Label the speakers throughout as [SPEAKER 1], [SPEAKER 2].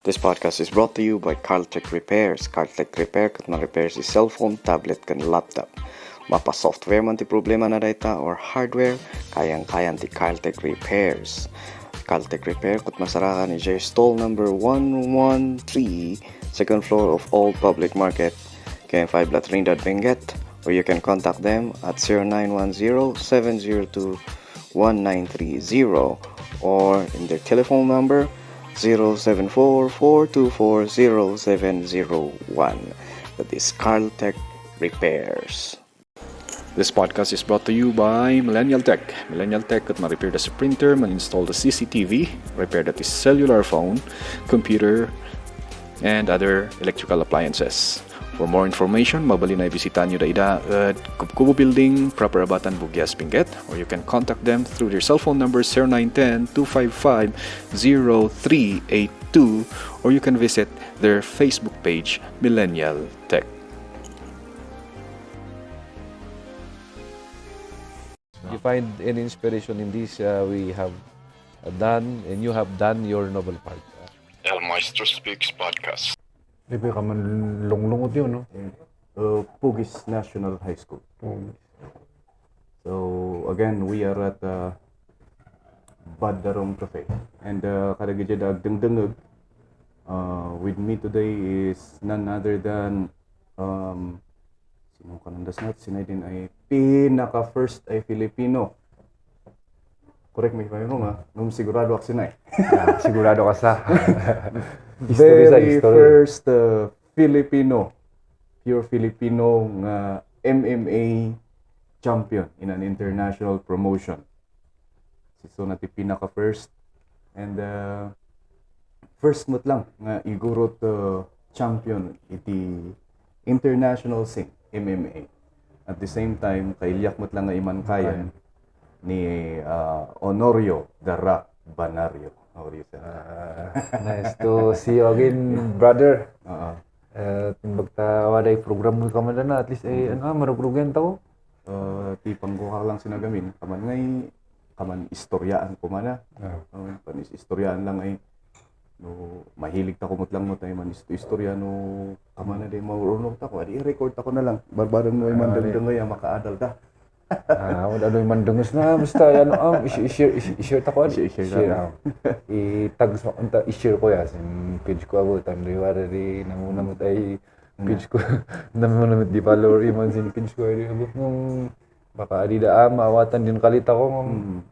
[SPEAKER 1] This podcast is brought to you by Carltech Repairs. Carltech Repair kat ma-repair si cellphone, tablet, kan laptop. Mapa software man ti problema na data or hardware, kayang-kayan ti Carltech Repairs. Carltech Repair kat masarakan ni J stall number 113, second floor of Old Public Market, KM5 La Trinidad, Benguet, or you can contact them at 0910-702-1930 or in their telephone number 074-424-0701. That is Carltech Repairs. This podcast is brought to you by Millennial Tech. Millennial Tech at ma-repair the printer, man-install the CCTV, repair the cellular phone, computer, and other electrical appliances. For more information, mabali na ibisitahan nyo da at Kubkubo Building, Proper Abatan, Bugyas, Benguet, or you can contact them through their cell phone number 0910-255-0382, or you can visit their Facebook page, Millennial Tech.
[SPEAKER 2] You find any inspiration in this we have done, and you have done your noble part.
[SPEAKER 1] El Maestro Speaks Podcast.
[SPEAKER 3] Libre ka man lunglungot yun, no?
[SPEAKER 4] Pugis National High School. So again, we are at Badarong Cafe, and kadagidya dagdengdengeg. With me today is none other than sino kanandas nat sinay din ay pinaka first ay Filipino. Correct me if I'm wrong, nung sigurado ako sinay.
[SPEAKER 3] Sigurado ka sa
[SPEAKER 4] Very first Filipino, pure Filipino nga MMA champion in an international promotion. So nati pinaka first, and first mo't lang nga igurot champion iti international scene MMA. At the same time kailyak mo't lang nga imankayan ni Honorio the Rock Banario. How do you say?
[SPEAKER 3] nice to see you again, brother.
[SPEAKER 4] Uh-uh.
[SPEAKER 3] Waday program mo ka man na, at least ay marugrugan tao.
[SPEAKER 4] Ti pangkuha lang sinagamin, kaman istoryaan ko man panis istoryaan lang ay no mahilig ta kumot lang mo tayo man istorya no kaman na di marunong ta ko adi record ako na lang barbaran mo ay mandangdangay makaadal ta.
[SPEAKER 3] Wala doon man dungos na, basta yan, i-share ta ko, i-share i-tag sa unta, i-share ko ya, sin page ko ako, time doon wala di, namuna mo tayo, page ko, namuna mo di follower, iman sin page ko, abot nung, baka adi da maawatan din kalita ko,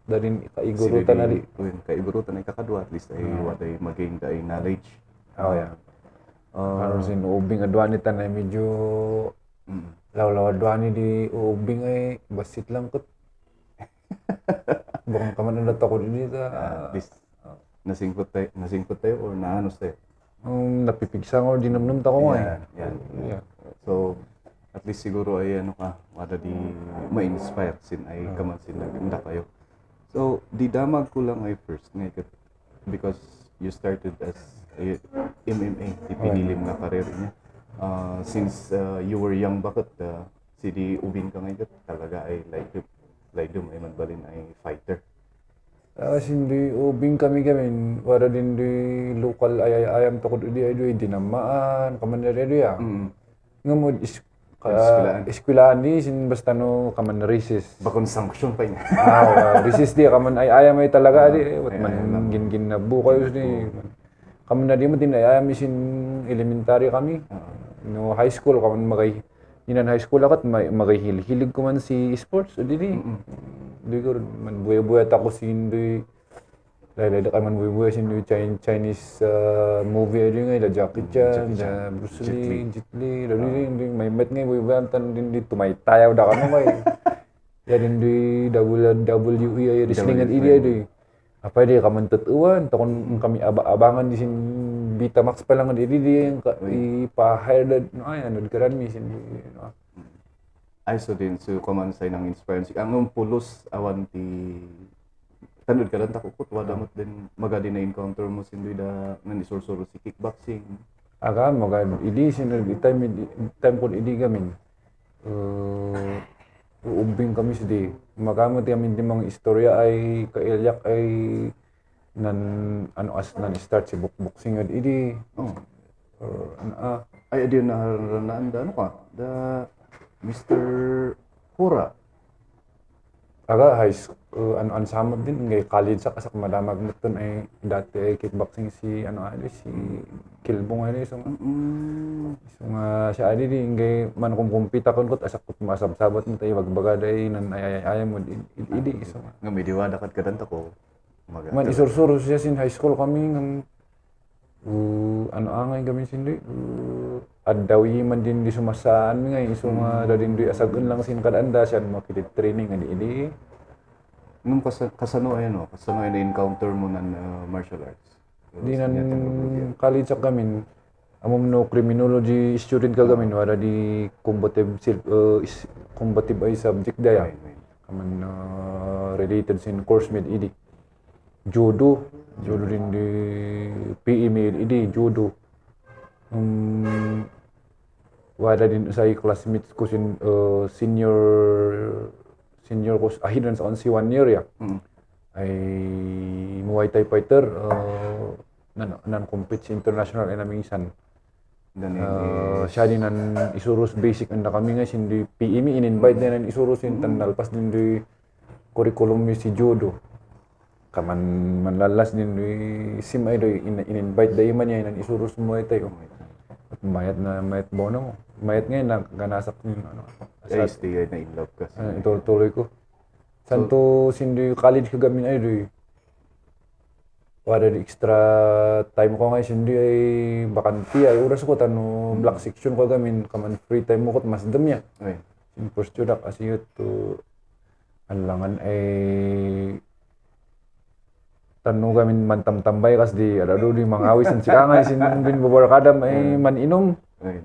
[SPEAKER 3] darin kaigurutan na di.
[SPEAKER 4] Kaigurutan ay kakadwa, at least ay waday magain ka ay knowledge.
[SPEAKER 3] Yeah. Ano sin ubing adwanitan ay medyo, law adwani di ubing ay basit lang kot. Bukang kaman na ako din dito.
[SPEAKER 4] At least nasingkot tayo or naanos tayo.
[SPEAKER 3] Napipigsang or dinamnam ta ko nga.
[SPEAKER 4] Yeah. So at least siguro ay ano ka, wala di ma-inspire sin ay kaman sin naganda kayo. So di damag ko lang ay first ngayon because you started as a MMA, ipinilim nga karir niya. Since you were young, bakit si di ubing ka ngayon talaga ay like dum ay manbalin ay fighter?
[SPEAKER 3] Hindi ubing kami wala din di local ayam to ko di dinamaan kaman na redo ya. Nga mo eskwelahan di sin basta no kaman na recess.
[SPEAKER 4] Bakon sanction pa niya.
[SPEAKER 3] Recess di kaman ay ayam ay talaga di wat man gin na bukayo di. Kaman na di mo din ayam sin elementary kami. No high school kaman inan high school akat hilig ko man si sports o di ko man buya-buya ako sindoy lay ka man buya-buya sindoy Chinese movie di nga Jackie Chan, Bruce Lee, Jet Li, di may met nga buya-buya tan din di tumaytayaw da kanu kay ya din di WWE ay wrestling at idia di apa di kaman tutuan takon kami abangan di sin Betamax pa lang di yung ipa-hire no ay ano karan mi sin no.
[SPEAKER 4] Ay so din so kaman say nang inspire ang pulos awan ti tanod ka lang takot wala mo din magadi na encounter mo sin da nga nisursuro si kickboxing.
[SPEAKER 3] Aga magad idi sin time ko idi gamin. Uubing kami sa di. Makamot kami di mga istorya ay kailyak ay nan start si boxing ad idi.
[SPEAKER 4] Oh.
[SPEAKER 3] Or
[SPEAKER 4] Ay, adi na ano ka? The Mr. Pura.
[SPEAKER 3] aga high school samad din ngay college sa kasak madamag muton ay dati ay kickboxing si si Kilbong ay so nga siya adi di ngay man kumpita kon kot asak kot masabsabat mo tayo wagbagada ay nan ay mo idi so
[SPEAKER 4] Nga may diwada kat kadanta ko.
[SPEAKER 3] man isursuro siya sin high school kami ng angay gamin sindi addawi man din di sumasaan mi ngay iso nga dadin di asagun lang sin kadanda siya makitit training idi
[SPEAKER 4] Nung kasano ay na-encounter mo ng martial arts?
[SPEAKER 3] di nan college sa gamin amom no criminology student ka gamin wala di combative ay subject daya kaman related sin course med idi judo din di PE med idi judo wala din sa classmates ko sin senior ko ahidan sa 1 year ya ay Muay Thai fighter nan compete sa international ay naminsan siya din nan isurus basic anda kami nga hindi PMI in-invite din nan isurus sin tanalpas din di curriculum mi si judo kaman manlalas din di sim ay do in-invite day man yan nan isurus Muay Thai at mayat bono mayat ngayon naganasak yun
[SPEAKER 4] Ay, stay na in love ka.
[SPEAKER 3] Ituloy ko. Santo sindi college ka gamin ay doy. Wala di extra time ko nga sindi ay bakanti ay oras ko tano black section ko gamin kaman free time mo kot mas damya.
[SPEAKER 4] Ay.
[SPEAKER 3] Sin first judak asiyot to anlangan ay tanu gamin mantam-tambay kas di ada do di mangawis sin sikangay sin bin babarakadam ay maninom.
[SPEAKER 4] Ay.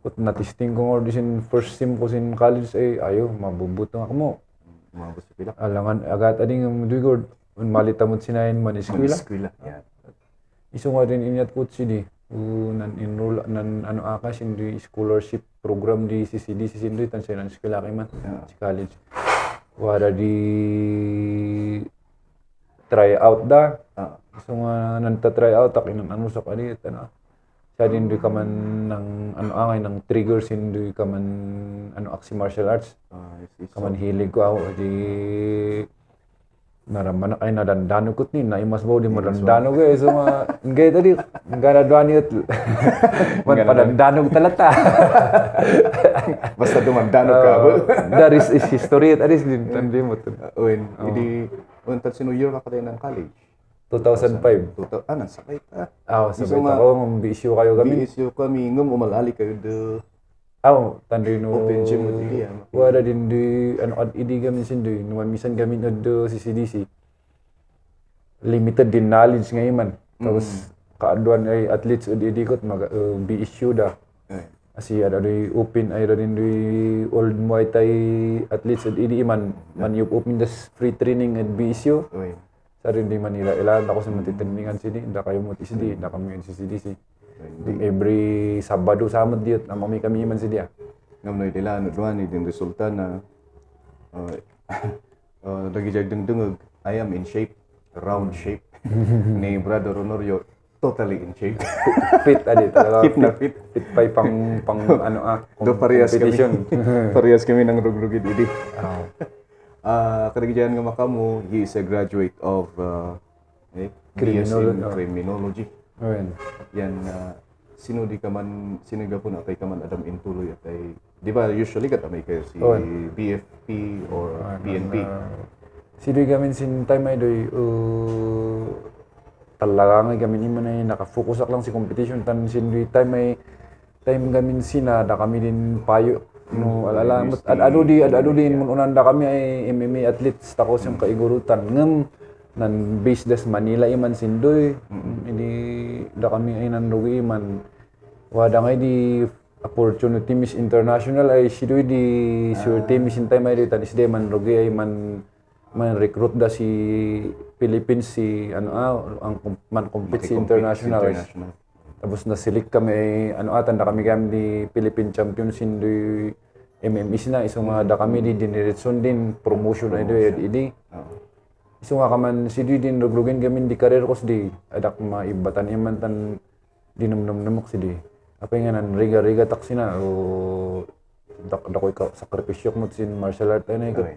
[SPEAKER 3] Kut na-testing ko nga sin first sim ko sin college ay ayo mabubut nga mo.
[SPEAKER 4] Mga gusto pila.
[SPEAKER 3] Alangan agat ading duigod malitamot sinayin man eskwela.
[SPEAKER 4] Eskwela. Yan.
[SPEAKER 3] Iso nga din inyat ko si di nan enroll nan akas in di scholarship program di CCD tan siya nan eskwela kay man si college. Wala di try out da. Iso nga nan try out ak inan sa kadi siya din di kaman ng angay ng triggers hindi kaman aksi martial arts kaman hilig ko ako di naraman ay nadandano kot ni na imas baw di madandano ko so ngay tadi ngana duani ut man padandano talata
[SPEAKER 4] Basta dumandano ka.
[SPEAKER 3] That is history at is din tandi mo to
[SPEAKER 4] Hindi untat sino year ka ng college?
[SPEAKER 3] 2005
[SPEAKER 4] Nansakay ka.
[SPEAKER 3] sabay ako bisyo kayo kami
[SPEAKER 4] Bisyo kami ngum umalali kayo de
[SPEAKER 3] tandoy no
[SPEAKER 4] open gym mo dili.
[SPEAKER 3] wala din di ad idi gamin sindoy no misan gamin ad si CDC limited din knowledge ngayon man tapos kaaduan ay athletes ad idi kot mag be issue da asi ada di open ay din di old Muay Thai athletes ad idi man yup open das free training at be issue sa rin di Manila ilan ako sa matitreningan sini inda kayo mo tisdi inda kami si CDC every Sabado samad diot na kami man si dia
[SPEAKER 4] Ngam nila duan din resulta na lagi jag dengdengeg I am in shape, round shape. Ni Brother Honorio totally in shape.
[SPEAKER 3] Fit adi talaga.
[SPEAKER 4] Fit na fit.
[SPEAKER 3] Fit pa pang
[SPEAKER 4] Do parehas
[SPEAKER 3] competition.
[SPEAKER 4] kami. Parehas kami ng rugrugid idi. Kadagyan nga makamo, he is a graduate of criminology. Yan sino po na kay kaman Adam Intuloy at ay di ba usually katamay kayo si BFP or PNP.
[SPEAKER 3] Sino gamin sin time ay doy talaga nga gamin man ay naka-focus lang si competition tan sin doy time gamin sina da kami din payo no alalamot adu din mun unanda kami ay MMA athletes tako siyang kaigurutan ngem nan base des Manila iman sindoy hindi da kami ay nanrugi man wada ngay di opportunity Miss International ay sidoy di surety Miss in time ay tanis de man rugi ay man recruit da si Philippines si ang man compete si international. Tapos na-select kami, atan da kami di Philippine Champions in the MMA na. Iso nga da kami di diniretson din, promotion na ito, idi. iso nga kaman si din ruglugin gamin di karir ko di adak maibatan yaman tan dinumnumnumok si di. Apa nga nan riga-riga taksina o dakoy ka sakripisyo mo sin martial art ay ikot.
[SPEAKER 4] Okay.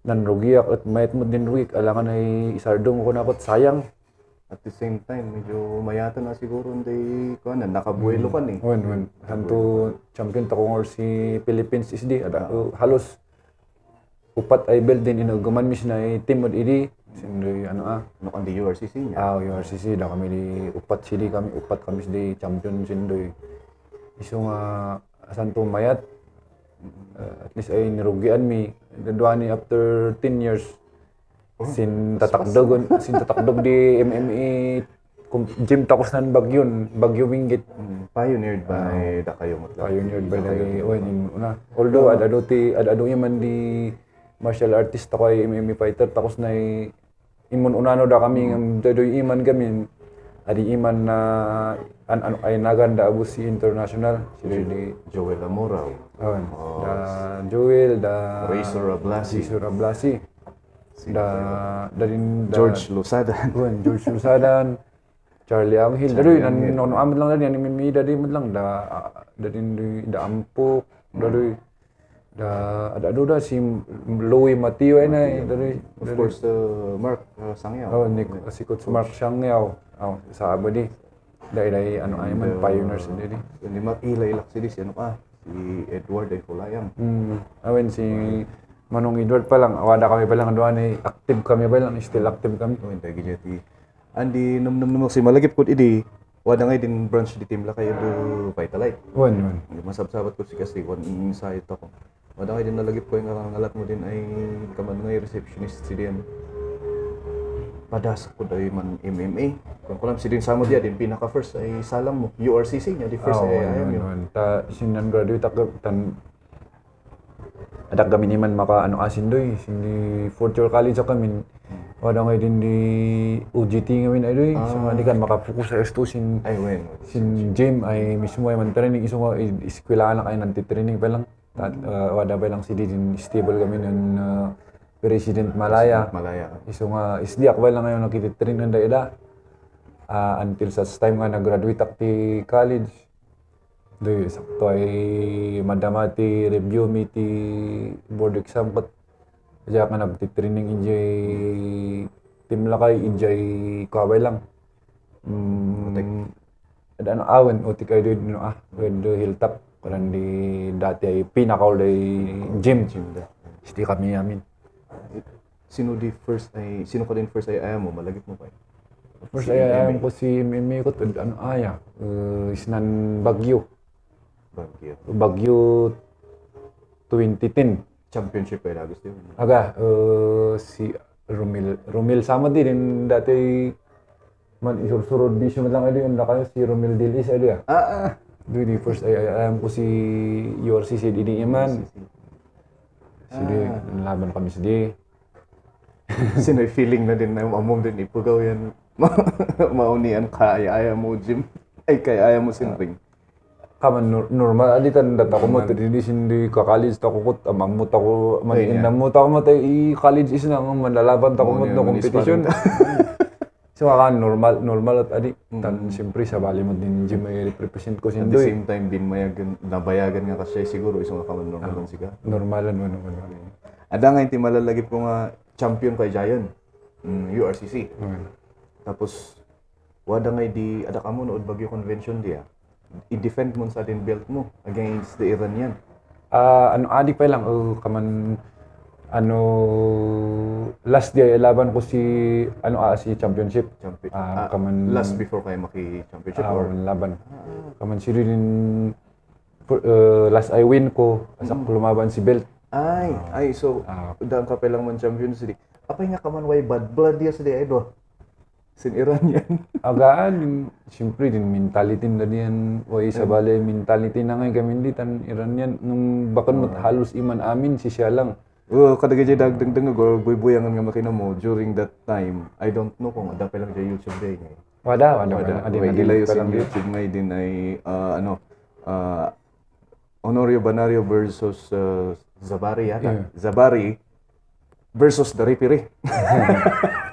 [SPEAKER 3] Nan rugiak at mayat mo din rugik alangan ay isardong ko nakot sayang.
[SPEAKER 4] At the same time, medyo mayata na siguro hindi ko na nakabuelo kan eh.
[SPEAKER 3] Wen hanto champion tako ngor si Philippines is di ada halos upat ay belt din inuguman mis na team mod idi sindoy ano
[SPEAKER 4] No kan di URCC niya.
[SPEAKER 3] URCC da kami di upat sidi kami upat kami di champion sindoy iso nga santo mayat at least ay nirugian mi dadwa ni after 10 years sin tatakdog di MMA gym tapos nan Bagyo Winggit
[SPEAKER 4] Pioneered by da kayo mo.
[SPEAKER 3] pioneered by the una although adado man di martial artist ako ay MMA fighter tapos na imon unano da kami dadoy iman kami adi iman na ano ay naganda abus si international si di
[SPEAKER 4] Joel Amora.
[SPEAKER 3] da Joel da
[SPEAKER 4] Razor Ablasi.
[SPEAKER 3] Darin
[SPEAKER 4] George Lusadan.
[SPEAKER 3] George Lusadan, Charlie Anghil, darin nono amat lang darin mimi dari mat lang darin da ampuk dari ada si Louis Mateo na dari
[SPEAKER 4] Of course, Mark Sangyaw.
[SPEAKER 3] si Coach Mark Sangyaw sa Abadi dai ano ay man pioneers diri
[SPEAKER 4] Hindi makilay-ilak si Edward ay Kulayang.
[SPEAKER 3] awen si Manong Edward pa lang, awada kami pa lang, doon ay active kami pa lang, still active kami.
[SPEAKER 4] Hindi gina ti. Andi num si malagip ko idi. Wada ngay din branch di team la kayo do Vitalite.
[SPEAKER 3] Wan.
[SPEAKER 4] Hindi masabsabat ko si kasi one insight ako. Wada ngay din nalagip ko yung ngalat mo din ay kaman ngay receptionist si Dian. Padas ko daw man MMA. Kung kulam si din sa mo dia din pinaka first ay salam mo URCC niya di first ay ayam yun.
[SPEAKER 3] Ta sinan graduate ako tan adak kami niman maka ano asin doy sindi fourth year college ako kami wala ngay din di UGT ngamin ay doy so hindi kan makafokus sa estu sin gym ay mismo ay man training iso nga eskwela na kay nanti-training pa lang wala pa lang si din stable kami ng President Malaya iso nga isdi ako lang ngayon nakiti-train ng daida until sa time nga nag-graduate ako ti college doy sakto ay madamati review mi ti board exam kat kaya ka nagti-training injay team lakay injay kaway lang ada ano awen utik ay doy with the hilltop karan di dati ay pinakaw day gym da isti kami amin
[SPEAKER 4] sino ka din first ay ayam mo malagip mo pa
[SPEAKER 3] first ay ayam ko si MMA ko ano aya isnan Bagyo 2010
[SPEAKER 4] championship ay lagos din.
[SPEAKER 3] Si Romil sama din dati man isursurod bisyo man lang ay yun kayo si Romil Dilis ay doon. Do the first ay alam ko si URCC di iman. Sige, laban kami sa di.
[SPEAKER 4] Sino'y feeling na din na amom din ipugaw yan. Maunian ka ay mo gym. Ay kaya mo sinring.
[SPEAKER 3] Kaman normal alitan data ko mo tadi sindi ka college ta ko kut amamut ako man inamut ako mo tay college is na manlalaban ta ko mo no competition. So normal at adi tan siyempre sa bali mo din gym may represent ko
[SPEAKER 4] At the
[SPEAKER 3] sindoy.
[SPEAKER 4] same time din nabayagan nga kasi siguro isang kaman normal siga.
[SPEAKER 3] Normalan mo.
[SPEAKER 4] Ada nga inti malalagip ko nga champion kay Giant. URCC. Tapos wada nga di ada ka mo nood Bagyo Convention dia. I-defend mo sa din belt mo against the Iranian.
[SPEAKER 3] Adik pa lang kaman last day laban ko si si championship. Kaman
[SPEAKER 4] last before kayo maki-championship or
[SPEAKER 3] laban. Kaman si rin last I win ko asa lumaban si belt.
[SPEAKER 4] So daan ka pa lang man champion si apay nga kaman way bad blood dia sa di idol. Sin Iranian.
[SPEAKER 3] Agaan, siyempre din mentality na diyan. Sa bale, mentality na ngayon kami di tan Iranian. Nung bakan mo't halos iman amin, si siya lang.
[SPEAKER 4] Kadagay jay dagdang or buy-buyangan nga makina mo during that time. I don't know kung ada pa lang jay YouTube day ngayon.
[SPEAKER 3] Wada.
[SPEAKER 4] Ilayo sa YouTube ngayon din ay Honorio Banario versus Zabari yata. Zabari versus the referee.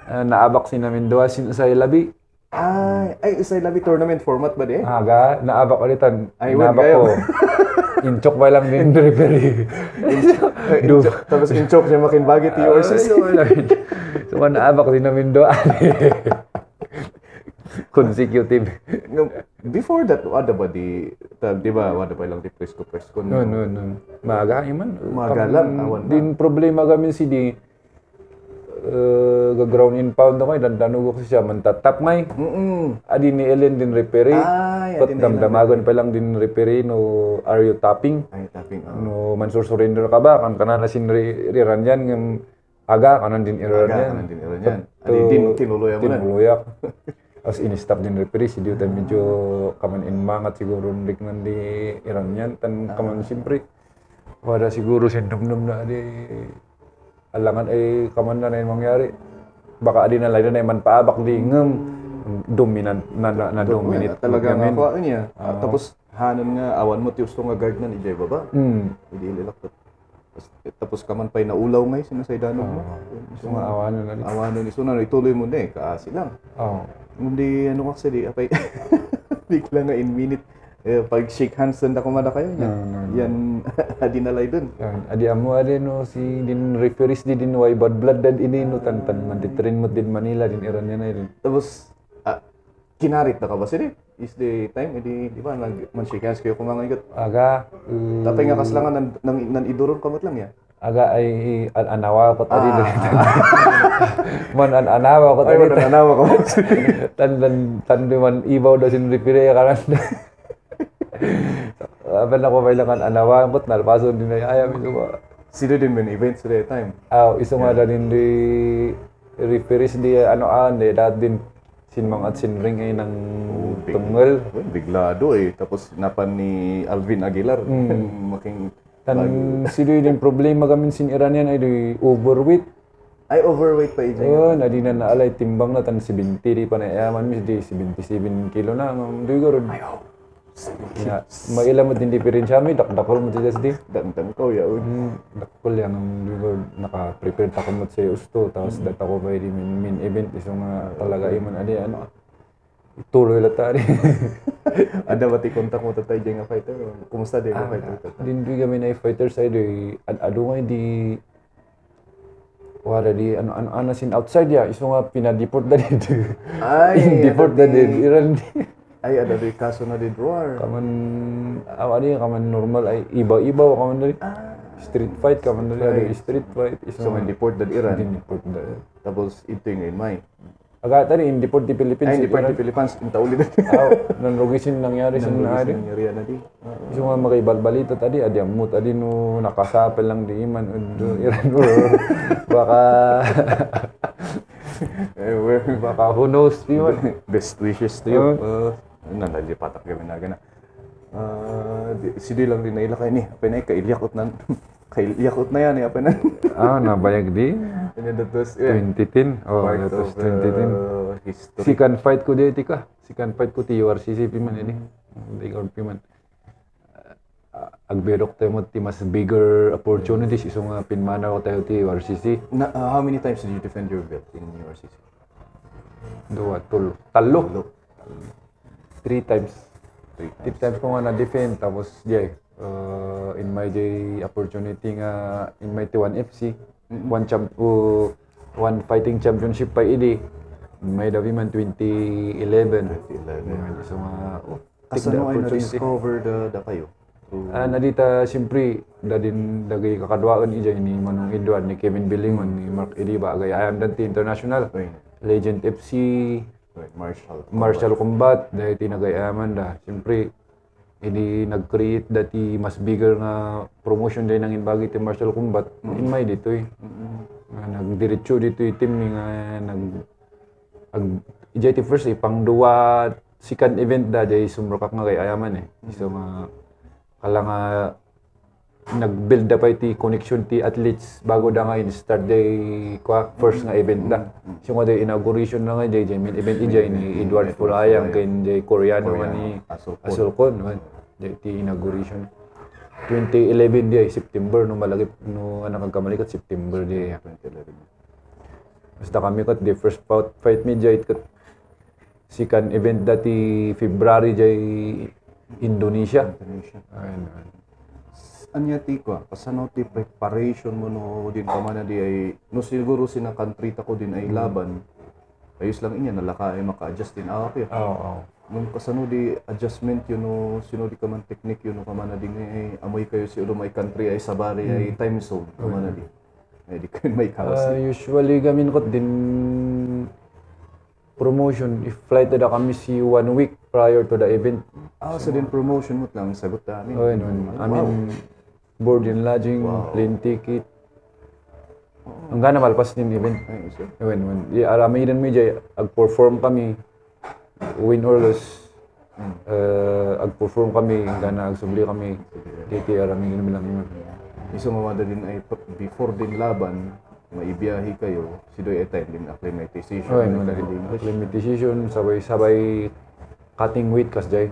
[SPEAKER 3] Naabak si namin doa sa ilabi.
[SPEAKER 4] Ay, isay labi tournament format ba di?
[SPEAKER 3] Aga, naabak ulitan.
[SPEAKER 4] Ay, wag
[SPEAKER 3] Naabak
[SPEAKER 4] kayo.
[SPEAKER 3] ko. Inchok ba lang din referee.
[SPEAKER 4] Tapos inchok siya makinbagi ti yours.
[SPEAKER 3] So, naabak din namin doa. Consecutive.
[SPEAKER 4] Before that, wada ba di ba, wada pa lang di presko.
[SPEAKER 3] No. Maaga man.
[SPEAKER 4] Maaga lang, awan ba?
[SPEAKER 3] Din problema kami si di ground in pound ako, dandanugo ko siya, mantatap may. Adi ni Ellen din referee. Pat damdamagon pa lang din referee no, are you tapping?
[SPEAKER 4] Ay, tapping.
[SPEAKER 3] No, mansur surrender ka ba? Kan kanan na sinriran yan, ng aga, kanan din iran yan.
[SPEAKER 4] Kanan din iran yan. Adi din, tinuloy mo na.
[SPEAKER 3] Tinuluyak. As in-stop din referee, si Diyo medyo kaman inmangat siguro rik nan di iran yan. Tan kaman siyempre, wala siguro sindom-dom na di alangan ay kaman na yung mangyari. Baka adi na lang na man paabak di ngem dominant na dominate.
[SPEAKER 4] Talaga nga ko niya. Tapos hanan nga awan mo ti gusto nga guard na ijay baba. Hindi ililak. Tapos kaman pay naulaw ngay sinasay danog mo.
[SPEAKER 3] So nga awanan na.
[SPEAKER 4] Awanan iso na ituloy mo na kaasi lang. Hindi ano kasi di apay bigla nga in minute pag shake hands na kumada kayo niya. Yan adi nalay dun.
[SPEAKER 3] Adi amo adi no si din referees din way bad blood dad ini no tan man train mo din Manila din iran niya na din.
[SPEAKER 4] Tapos kinarit na ka ba sila? Is the time di ba man shake hands kayo kumangagot.
[SPEAKER 3] Aga
[SPEAKER 4] tapay nga kaslangan nan iduron kamot lang ya.
[SPEAKER 3] Aga ay anawa ko tadi man anawa ko tadi.
[SPEAKER 4] Ay anawa ko.
[SPEAKER 3] Tan man ibaw da sin referee karan. Apan ako kailangan anawa ko nalpaso din ay ayam iso ba.
[SPEAKER 4] Sino din man events sa time.
[SPEAKER 3] Iso nga din di referees di de dat din sinmang at sinring ay ng tunggal.
[SPEAKER 4] Biglado tapos napan ni Alvin Aguilar making
[SPEAKER 3] tan sino din problema kami sin Iranian ay di overweight.
[SPEAKER 4] Ay overweight pa ija.
[SPEAKER 3] Ayun, adi na naalay timbang na tan 70 di pa na ayaman mis di 77 kilo na dugo ron. Maila mo din diferensya mi dakdakol mo tidas di.
[SPEAKER 4] Dangdang ko ya.
[SPEAKER 3] Dakol yan ang dugo naka-prepare ta ko mo sa usto tapos data ko ba di min event iso nga talaga iman adi ano. Tuloy la ta di.
[SPEAKER 4] Ada ba ti kontak mo tatay nga fighter? Kumusta din nga fighter?
[SPEAKER 3] Din di kami na fighters ay di adu nga di wala di ano sin outside ya iso nga pinadeport da dito.
[SPEAKER 4] Ay,
[SPEAKER 3] deport da din iran di.
[SPEAKER 4] Ay ada di kaso na di drawer.
[SPEAKER 3] Kaman normal ay ibaw kaman dali. Street fight kaman dali street fight
[SPEAKER 4] So man deport da Iran.
[SPEAKER 3] deport da.
[SPEAKER 4] Tapos ito yung in May.
[SPEAKER 3] Aga tadi in deport di Philippines.
[SPEAKER 4] Ay, deport di Philippines. Inta ulit.
[SPEAKER 3] Nanrogisin nangyari sa naari.
[SPEAKER 4] Nangyari na di.
[SPEAKER 3] Iso nga makaibalbalita tadi adi amut adi no nakasapel lang di iman Iran baka baka who knows di man.
[SPEAKER 4] Best wishes to you. Nalalipatak kami na gana. Sidi lang din naila kayo ni. Apay na kailiakot na. Kailiakot na yan apay na.
[SPEAKER 3] Nabayag di.
[SPEAKER 4] And that was
[SPEAKER 3] 2010.
[SPEAKER 4] part
[SPEAKER 3] That was
[SPEAKER 4] of
[SPEAKER 3] 2010.
[SPEAKER 4] history.
[SPEAKER 3] Second fight ko dito ka. Second fight ko ti URCC piman ini. Big or piman. Agberok tayo mo ti mas bigger opportunities iso nga pinmana ko tayo ti URCC.
[SPEAKER 4] How many times did you defend your belt in URCC?
[SPEAKER 3] Talo. 3 times.
[SPEAKER 4] 3
[SPEAKER 3] 3 times ko nga na-defend. Tapos, in my opportunity nga, in my T1 FC, one fighting championship pa idi. May dawi man 2011. So nga, take the
[SPEAKER 4] Kasano ay
[SPEAKER 3] opportunity.
[SPEAKER 4] na-discover da kayo?
[SPEAKER 3] Nadita, siyempre, dagay kakadwaan ija ni Manong Edward, ni Kevin Billingon, ni Mark Ediba, agay Ayam Dante International, Legend FC, Martial Combat, dahil tinagayaman da. Siyempre, hindi nag-create dati mas bigger nga promotion dahil nangin bagay ti Martial Combat. In may dito nagdiretso dito team ni nga ijay ti first pang-duwa second event da dahil sumrokak nga kay ayaman So nga kala nga nag-build da pa iti connection ti athletes bago da nga start day first nga event da. So nga day inauguration na nga day main event ijay ni Edward Fulayang kay day Koreano man ni Asulkon man day ti inauguration. 2011 di ay September no malagi no anak kagkamali kat September di ay.
[SPEAKER 4] 2011.
[SPEAKER 3] Basta kami kat the first fight me jay kat sikan event dati February jay Indonesia.
[SPEAKER 4] Indonesia.
[SPEAKER 3] Ayun.
[SPEAKER 4] Anya ti ko, kasano ti preparation mo no din pa man na di ay no siguro sina country ta ko din ay laban. Ayos lang inya nalaka ay maka-adjust din ako.
[SPEAKER 3] Oo.
[SPEAKER 4] Nung kasano di adjustment yun no sino di ka man technique yun no kamana din ay amoy kayo si ulo may country ay sabari ay time zone kamana di. Ay di kayo may kawas.
[SPEAKER 3] Usually gamin ko din promotion if flight na kami si 1 week prior to the event.
[SPEAKER 4] So din promotion mo lang sagot namin.
[SPEAKER 3] Ayun. I mean board and lodging, plane ticket. Ang gana malpas din event.
[SPEAKER 4] Ay, so,
[SPEAKER 3] Ayun. Arami din mo jay ag-perform kami win or lose. Ag-perform kami, gana agsubli kami. Diti arami din lang yun.
[SPEAKER 4] iso mamada din ay before din laban maibiyahe kayo si doy ay time din acclimatization.
[SPEAKER 3] Ayun. Acclimatization, sabay-sabay cutting weight kas jay.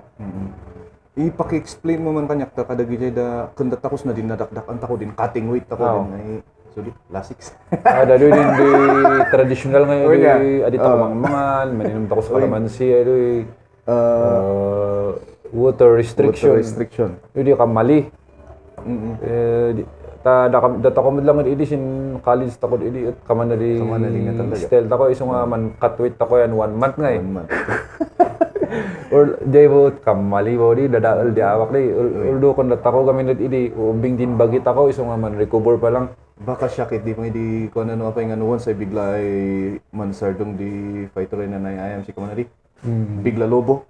[SPEAKER 4] Ipaki-explain mo man kanyak ta kadagi jay da kanda takos na din nadakdakan ta ko din cutting weight ta ko din ay sulit lasiks.
[SPEAKER 3] Ada din di traditional ngayon
[SPEAKER 4] Oh, yeah.
[SPEAKER 3] di adito ko mangan, maninom ta ko sa kalamansi ay water restriction.
[SPEAKER 4] Water restriction.
[SPEAKER 3] Di ka mali. Data ko lang idi sin college ta ko idi at kaman na di
[SPEAKER 4] nga talaga.
[SPEAKER 3] style ta ko iso nga man cut weight ta ko yan 1 month nga eh.
[SPEAKER 4] 1 month.
[SPEAKER 3] Or jay bo kamali bo di dadaal di awak di uldo kon data ko kami net idi ubing din bagit ako iso nga man recover pa lang.
[SPEAKER 4] Baka syakit di mo di ko ano pa nga once ay bigla ay mansardong di fighter na ayam si kamana di. Bigla lobo.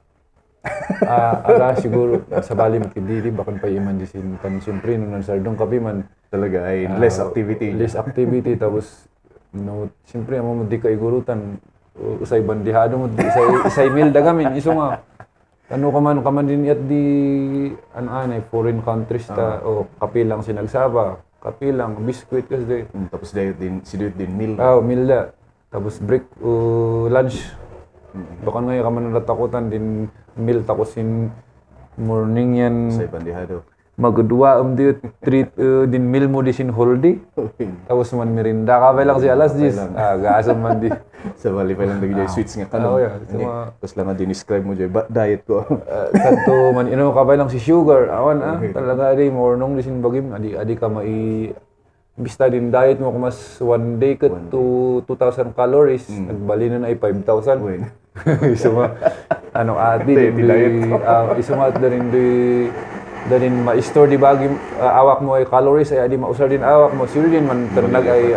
[SPEAKER 3] Aga siguro sa bali makidili bakon pa iman di sin kan siyempre nung nansardong kapi man
[SPEAKER 4] Talaga ay less activity.
[SPEAKER 3] less activity tapos no siyempre amo di ka igurutan usay bandihado mo isay meal da gamin iso nga ano ka man din at di anay foreign countries ta o kapi lang sinagsaba kapi lang biscuit kasi
[SPEAKER 4] Tapos dahil din si Dude din meal.
[SPEAKER 3] meal da tapos break lunch bakon nga ka man natakutan din meal tapos in morning yan
[SPEAKER 4] Sa bandihado.
[SPEAKER 3] magdua di treat din meal mo di sin whole day tapos man merinda ka pa lang si alas 10 gaasam man di
[SPEAKER 4] Sa bali pa lang dagi jay sweets nga
[SPEAKER 3] Oo,
[SPEAKER 4] kanon.
[SPEAKER 3] yeah.
[SPEAKER 4] Tapos lang nga din-describe mo jay diet ko.
[SPEAKER 3] kanto man ino ka pa lang si sugar awan talaga di mornong di sin bagim adi ka mai bista din diet mo kung mas 1 day ka to 2,000 calories nagbali na ay 5,000
[SPEAKER 4] Bueno.
[SPEAKER 3] isuma ano ati din isuma din din ma-store di bagi awak mo ay calories ay adi mausar din awak mo sure din man ternag ay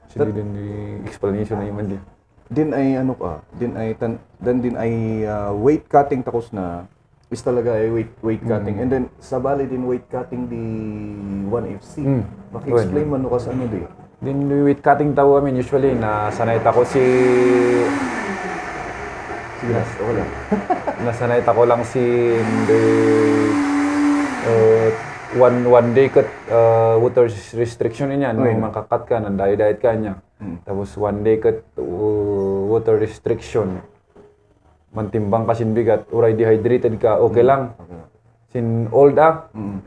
[SPEAKER 3] sure din di explanation na iman din
[SPEAKER 4] Din ay ano pa, din ay weight cutting takos na is talaga ay weight cutting. And then sa bali din weight cutting di 1FC. Maki-explain man no kas ano di.
[SPEAKER 3] din weight cutting tao kami usually na sanay ako si
[SPEAKER 4] Sige na, wala.
[SPEAKER 3] nasanay ako lang si one day cut water restriction niya no makakat ka nang diet ka niya tapos 1 day cut water restriction mantimbang ka sin bigat uray dehydrated ka okay lang sin old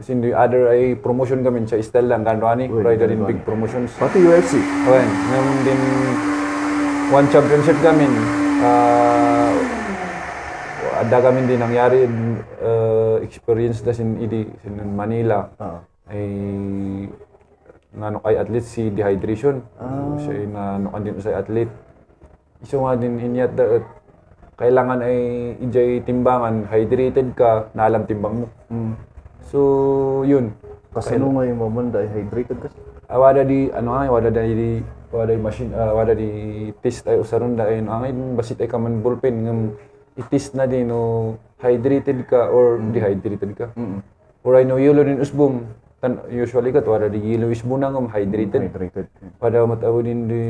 [SPEAKER 3] sin the other ay promotion kami sa style lang kano ani uray din big promotions
[SPEAKER 4] Pati UFC.
[SPEAKER 3] okay naman din one championship kami ada kami din nangyari experience na sin Manila ay nano kay athlete si dehydration siya nano din sa athlete iso nga din inyat kailangan ay ijay timbangan hydrated ka naalam timbang mo so yun
[SPEAKER 4] Kasi ano nga yung mamanda ay hydrated kasi.
[SPEAKER 3] wada di machine wada di test ay usaron da ay angay basit ay kaman ballpen ngam i-test na din no hydrated ka or dehydrated ka. Or I know yellow din usbong usually kat wada di yellow usbong na ngam hydrated. Wada matawo din di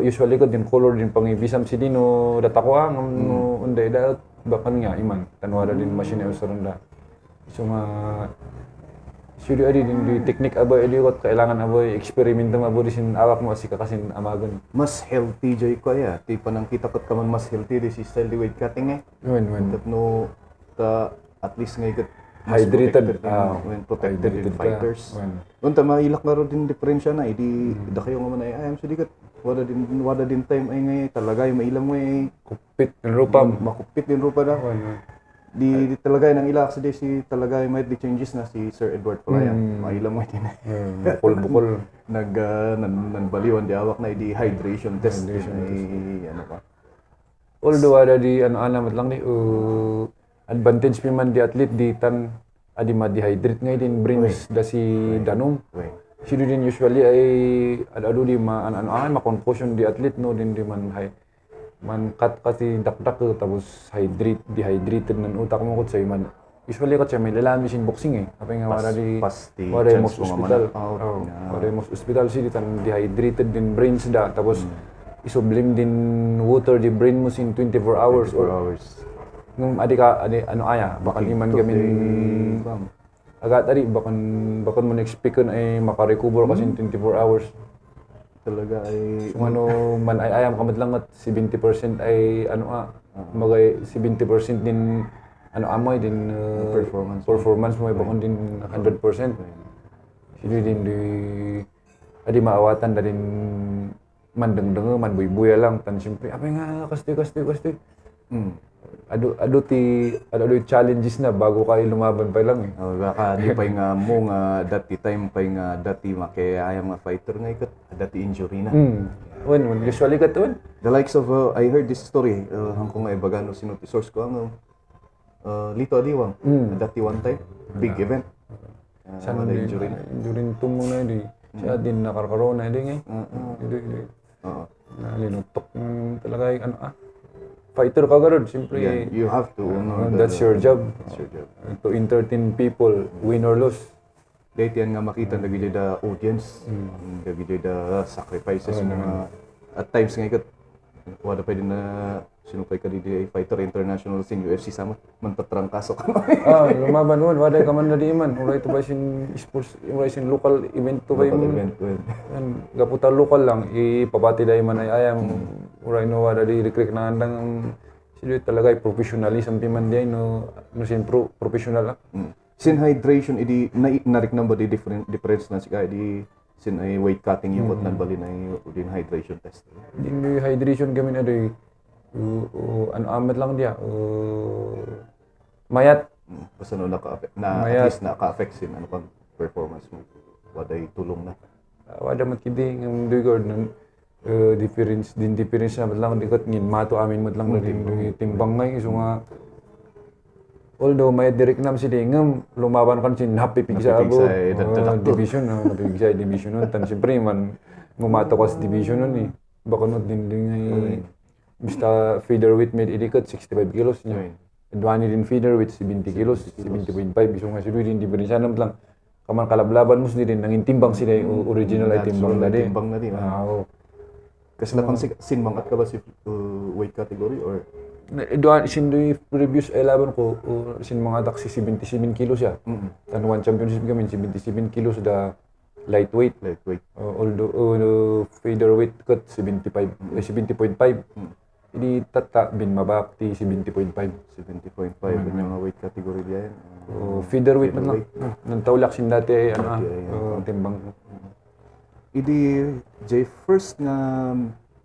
[SPEAKER 3] usually kat din color din pangibisam si dino data ko ngam no unday da bakan nga iman wada din machine ay usaron da. So Studio adi din di technique aboy adi kot kailangan aboy eksperimento mo aboy sin awak mo asika kasin amagon.
[SPEAKER 4] Mas healthy joy ko ya. Ti panang kita kat kaman mas healthy di si style di weight cutting eh.
[SPEAKER 3] Wen.
[SPEAKER 4] Kat no ta at least nga ikat
[SPEAKER 3] Hydrated.
[SPEAKER 4] protected
[SPEAKER 3] Hydrated
[SPEAKER 4] in
[SPEAKER 3] ka.
[SPEAKER 4] fighters.
[SPEAKER 3] Wan.
[SPEAKER 4] Unta mailak nga rin din diferensya na idi da kayo nga man ay ayam so dikat wala din time ay ngay talaga yung mailam mo ay
[SPEAKER 3] Kupit ng rupa.
[SPEAKER 4] makupit din rupa na. Di talaga nang ilak sa si talaga may di changes na si Sir Edward Palaya. Mailam mo din.
[SPEAKER 3] Bukol-bukol.
[SPEAKER 4] Nanbaliwan di awak na di hydration test. Ay, ano pa.
[SPEAKER 3] Although ada di alamat lang di advantage pi man di athlete di tan adi ma-dehydrate ngay din brains da si Danong. Sino din usually ay ado di ma-confusion di athlete no din di man cut kasi dakdak tapos dehydrated ng utak mo kot sa man. Usually kasi may lalami sin boxing apa nga wala di most hospital. Wala most hospital si tan dehydrated din brains da tapos isoblim din water di brain mo sin 24 hours or nung adi baka di man gamin agad tadi bakon mo expect ay makarecover kasi in 24 hours.
[SPEAKER 4] Talaga ay
[SPEAKER 3] Kung ano man ay ayam kamad lang at 70% ay magay 70% din amoy din performance mo ay bakon din 100%. Sino din di adi maawatan da din mandeng-deng man buy-buya lang tan siyempre apay nga kaste. Ado challenges na bago kayo lumaban pa lang eh.
[SPEAKER 4] Baka di pa nga mo nga dati time pa nga dati makaya nga fighter nga ikat dati injury na.
[SPEAKER 3] When usually ka tuwan.
[SPEAKER 4] The likes of I heard this story hangko nga ibagano sinuti source ko ang Lito Adiwang dati one time big event.
[SPEAKER 3] Sana injury tumong na di. Siya din nakarkarona di ngay. Linutok talaga fighter ka garod, siyempre.
[SPEAKER 4] Yeah, you have to
[SPEAKER 3] that's your job. To entertain people, win or lose.
[SPEAKER 4] Dahil yan nga makita na gilid audience, na gilid sacrifices, mga at times nga ikat, wala pa din na sinupay ka dili fighter international sin UFC sama man patrangkaso ka.
[SPEAKER 3] Lumaban mo, wala ka man na di man. Uray to ba sin sports, uray sin local event to ba yun? Gaputa local lang, ipapati dahil man ay ayam. Uray no wala di recruit na andang sila talaga ay professionalism di man di no sin professional lang.
[SPEAKER 4] Sin hydration idi narik number di difference na sika di sin ay weight cutting yung nan bali na din hydration test.
[SPEAKER 3] Din hydration kami na di amat lang dia mayat
[SPEAKER 4] basta no at least naka-affect sin ano pang performance mo. Waday tulong na.
[SPEAKER 3] Wada matkidi ng dugod ng difference na lang dikot ngin mato amin mat lang din timbang ngay so nga although may direct nam si dingam lumaban kan sin happy pigsa abo division nun tan siyempre man ngumato ko sa division nun baka no din ngay basta featherweight med idikot 65 kilos niya adwani din featherweight 70 kilos 70.5 so nga si din difference nam lang kaman kalablaban mo din nang timbang sila original ay timbang na di. Kasi lapang sin mangat ka ba si weight category or? Doon sindoy previous ay laban ko sin mga taksi 77 kilos siya. Tan one championship kami 77 kilos da lightweight. Although featherweight cut 70.5. Hindi tata bin mabakti 70.5. 70.5 yung mga weight category diyan. Featherweight man lang. Nang tawlak sin dati timbang. Idi first na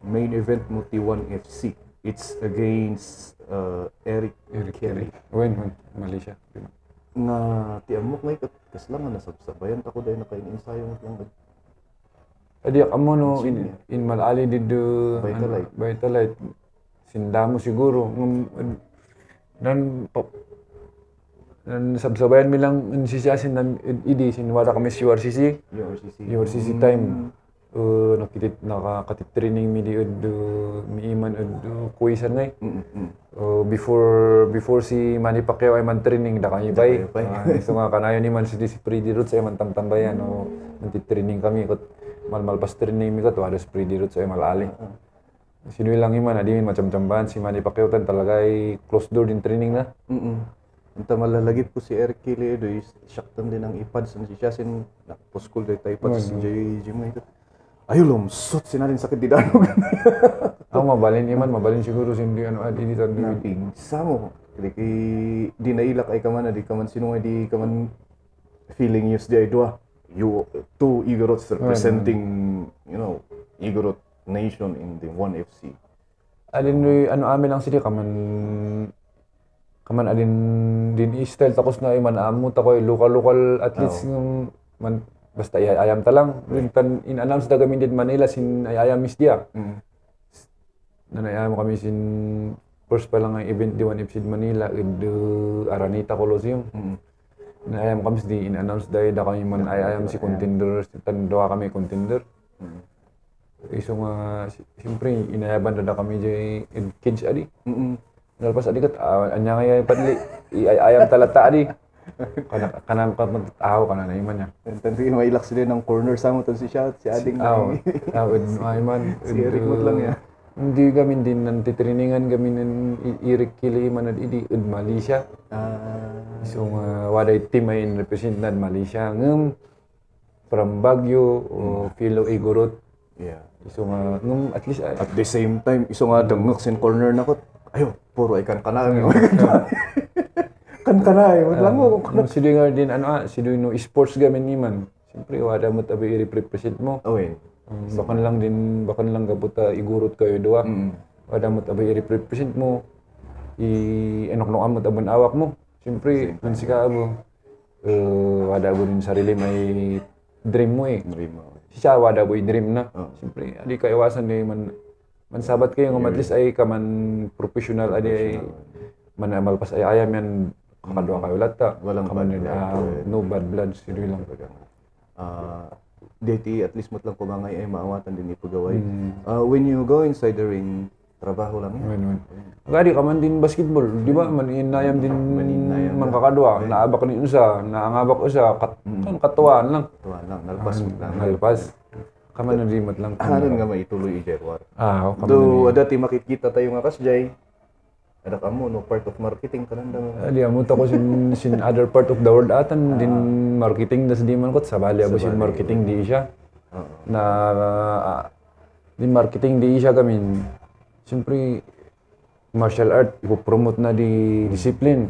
[SPEAKER 3] main event mo T1 FC. It's against Eric Kelly. When Malaysia. Nga tiamok ngay kaslang nga nasabsabayan ako dahil nakain-ensayo lang. Adi amo no in malali did Vitalite. Sindamo siguro dan sabsabayan mi lang insisyasin nan idi sinwara kami si URCC time nakakatit training mi di mi iman kuisan ngay before si Manny Pacquiao ay man training da kami bay so nga kanayo ni man si Freddy Roots ay man tamtambayan nanti training kami kot malmalpas training mi kot wala si Freddy Roots ay malali sino lang iman adi macam-camban si Manny Pacquiao tan talaga ay closed door din training na. Unta malalagip ko si Eric Kelly doy saktan din ang ipads si siya sin poskul day type si JJ mo ito. Ayo lom sut sinarin sakit di danog. Ako mabalin mabalin siguro hindi dito.
[SPEAKER 4] Napigsa mo. Di nailak ay kaman, di kaman sino nga di kaman feeling news di ay dua. You two Igorots representing, Igorot nation in the 1FC.
[SPEAKER 3] Amin lang sila kaman adin din style takos na man amot ako local athletes ng man basta ayam ta lang in-announce da kami din Manila sin ayam is dia. Nanayam kami sin first pa lang ang event di 1FC Manila with Araneta Coliseum. Nanayam kami di in-announce da kami man ayam si contender tandoa kami contender. Iso nga siyempre inayaban da kami jay kids adi. Nalpas adi kat anya kaya padli ayam talata adi. Kanang tao kana na iman niya.
[SPEAKER 4] Tanti mailak sila ng corner sa mo si shout si ading
[SPEAKER 3] Iman
[SPEAKER 4] si Eric mo lang ya.
[SPEAKER 3] Hindi kami din nantitriningan kami ng Eric Kili man idi Malaysia. So waday team ay represent na Malaysia ngem from Baguio o Philo Igorot.
[SPEAKER 4] Yeah.
[SPEAKER 3] So at least
[SPEAKER 4] At the same time iso nga dangok sin corner na ko. Ayo, puro ay kan kanay lang mo
[SPEAKER 3] si Dingar din si no sports gamin niman. Siyempre wala mo tabi i-represent mo. Bakan lang kaputa igurot kayo dua. Wala mo tabi i-represent mo. Enok-nok mo taban awak mo. Siyempre man sika mo. Wala mo din sarili may dream mo eh. Siya wala mo dream na. Siyempre adi ka iwasan ni man sabat kayo ng at least ay kaman professional adi ay malpas ay ayam yan kakadwa kayo lata
[SPEAKER 4] Walang
[SPEAKER 3] kaman
[SPEAKER 4] bad blood.
[SPEAKER 3] no bad blood sila lang
[SPEAKER 4] Dati at least lang kumangay ay maawatan din ipagaway. When you go inside the ring, trabaho lang yan.
[SPEAKER 3] Gadi kaman din basketball di ba maninayam din man kakadwa naabak ni usa naangabak usa katuwaan lang
[SPEAKER 4] Tuwa lang, nalpas mo lang.
[SPEAKER 3] nalpas kaman na limot lang
[SPEAKER 4] Hanan nga maituloy i-Jerwar.
[SPEAKER 3] kaman
[SPEAKER 4] Do dati makikita tayo nga kasjay. Adak amo no part of marketing kananda mo.
[SPEAKER 3] Di amot ako sin other part of the world atan din marketing das di man ko sabali ako sin marketing di siya. Na din marketing di siya kami. Siyempre martial art ipo-promote na di discipline.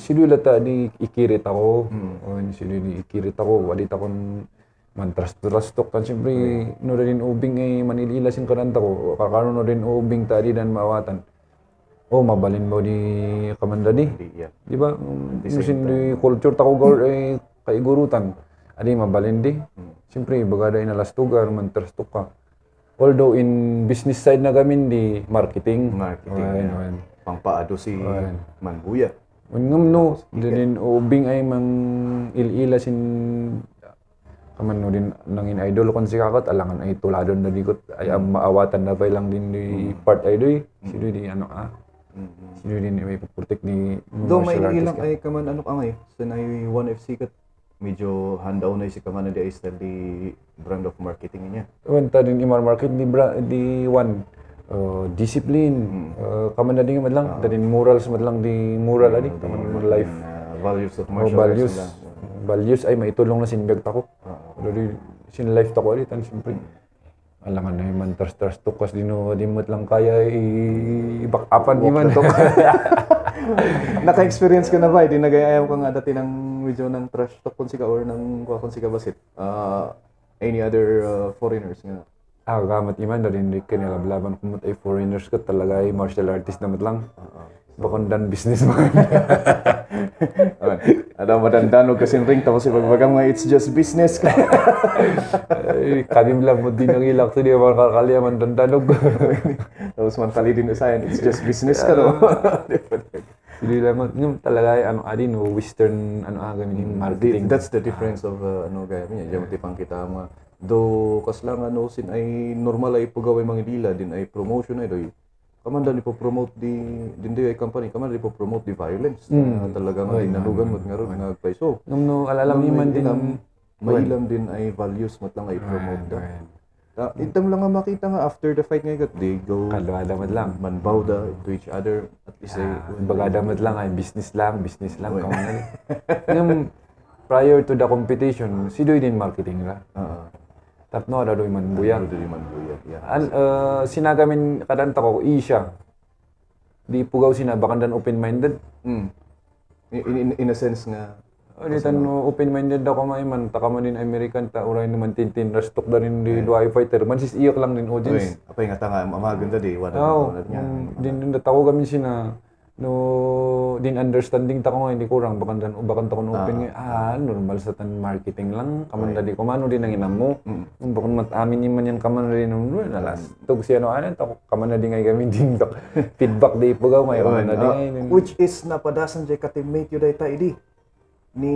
[SPEAKER 3] Sidula ta di ikirit ako. Sidula di ikirit ako wadit ako man trust-trustok kan siyempre no rin ubing ay manilila sin kananta ko kakano no rin ubing tadi dan maawatan. Mabalin mo di kamanda di. Di ba? Musin di culture tako gawar ay kaigurutan. Adi mabalin di. Siyempre, baga na nalastugar, man trustok ka. Although in business side na gamin di marketing.
[SPEAKER 4] Pangpaado si Manbuya.
[SPEAKER 3] Ngam no, din ubing ay mang ilila sin kaman no din nangin idol kon si kakot alangan ay tuladon na dikot ay maawatan na pa lang din di part ay doy. Sino di sino din may protect ni
[SPEAKER 4] Do may ilang ay kaman angay sa nay 1FC kat medyo handaw na si kaman di ay style di brand of marketing niya.
[SPEAKER 3] Wanta din imar market di one discipline kaman na din madlang din morals madlang di moral adi kaman life
[SPEAKER 4] Values of martial arts.
[SPEAKER 3] Values ay maitulong na sinbag tako. Dali sin life tako adi tan siyempre alangan na man trust tukas di mo lang kaya i-backupan di man.
[SPEAKER 4] Naka-experience ka na ba? Di nagayayam ka nga dati ng medyo ng trash talk kung sika or ng kung sika basit. Any other foreigners nga?
[SPEAKER 3] Gamat iman na rin kinilablaban kumot ay foreigners ka talaga ay martial artist naman lang. Bakon dan business mo.
[SPEAKER 4] Ada madandanog kasing ring tapos ipagbagang nga it's just business ka.
[SPEAKER 3] Kadim lang mo din ang ilak to di ba kalya man dandanog.
[SPEAKER 4] Tapos man tali din usayan it's just business ka no.
[SPEAKER 3] Hindi lang yung talaga ay adi no western gamin yung marketing.
[SPEAKER 4] That's the difference of gaya niya. Diyan tipang kita mga do kas lang sin ay normal ay pagaway mga dila din ay promotion ay doy. Kamanda ni po-promote di ay company, kamanda ni po-promote di violence. Talagang dinalugan mo nga ron nga paiso.
[SPEAKER 3] No alalam man din
[SPEAKER 4] mailam din ay values mo lang ay promote da. Itam lang nga makita nga after the fight nga they go
[SPEAKER 3] kalwada lang.
[SPEAKER 4] manbaw da to each other at least ay
[SPEAKER 3] bagada lang ay business lang kaman na. Yung prior to the competition, si Doy din marketing ra. Tapno ada do man buya.
[SPEAKER 4] Dili man buya. Yeah.
[SPEAKER 3] Sinagamin kadanta ko isya. Di pugaw sina bakandan open-minded.
[SPEAKER 4] In a sense nga
[SPEAKER 3] Ulitan no open-minded ako man takaman din American ta uray naman tintin rastok da rin di Duai Fighter man sis iyok lang din audience.
[SPEAKER 4] apay nga tanga maganda di wala niya.
[SPEAKER 3] Din tawag kami sina no din understanding ta ko nga hindi kurang bakandan ta ko no open nga normal sa tan marketing lang kaman di ko mano din ang inam mo. Bakon mat amin man yan kaman rin no nalas. Tug siya no anan ta kaman na di ngay kami din feedback di pugaw may kaman na di ngay.
[SPEAKER 4] Which is napadasan jay ka-teammate yun dayta idi ni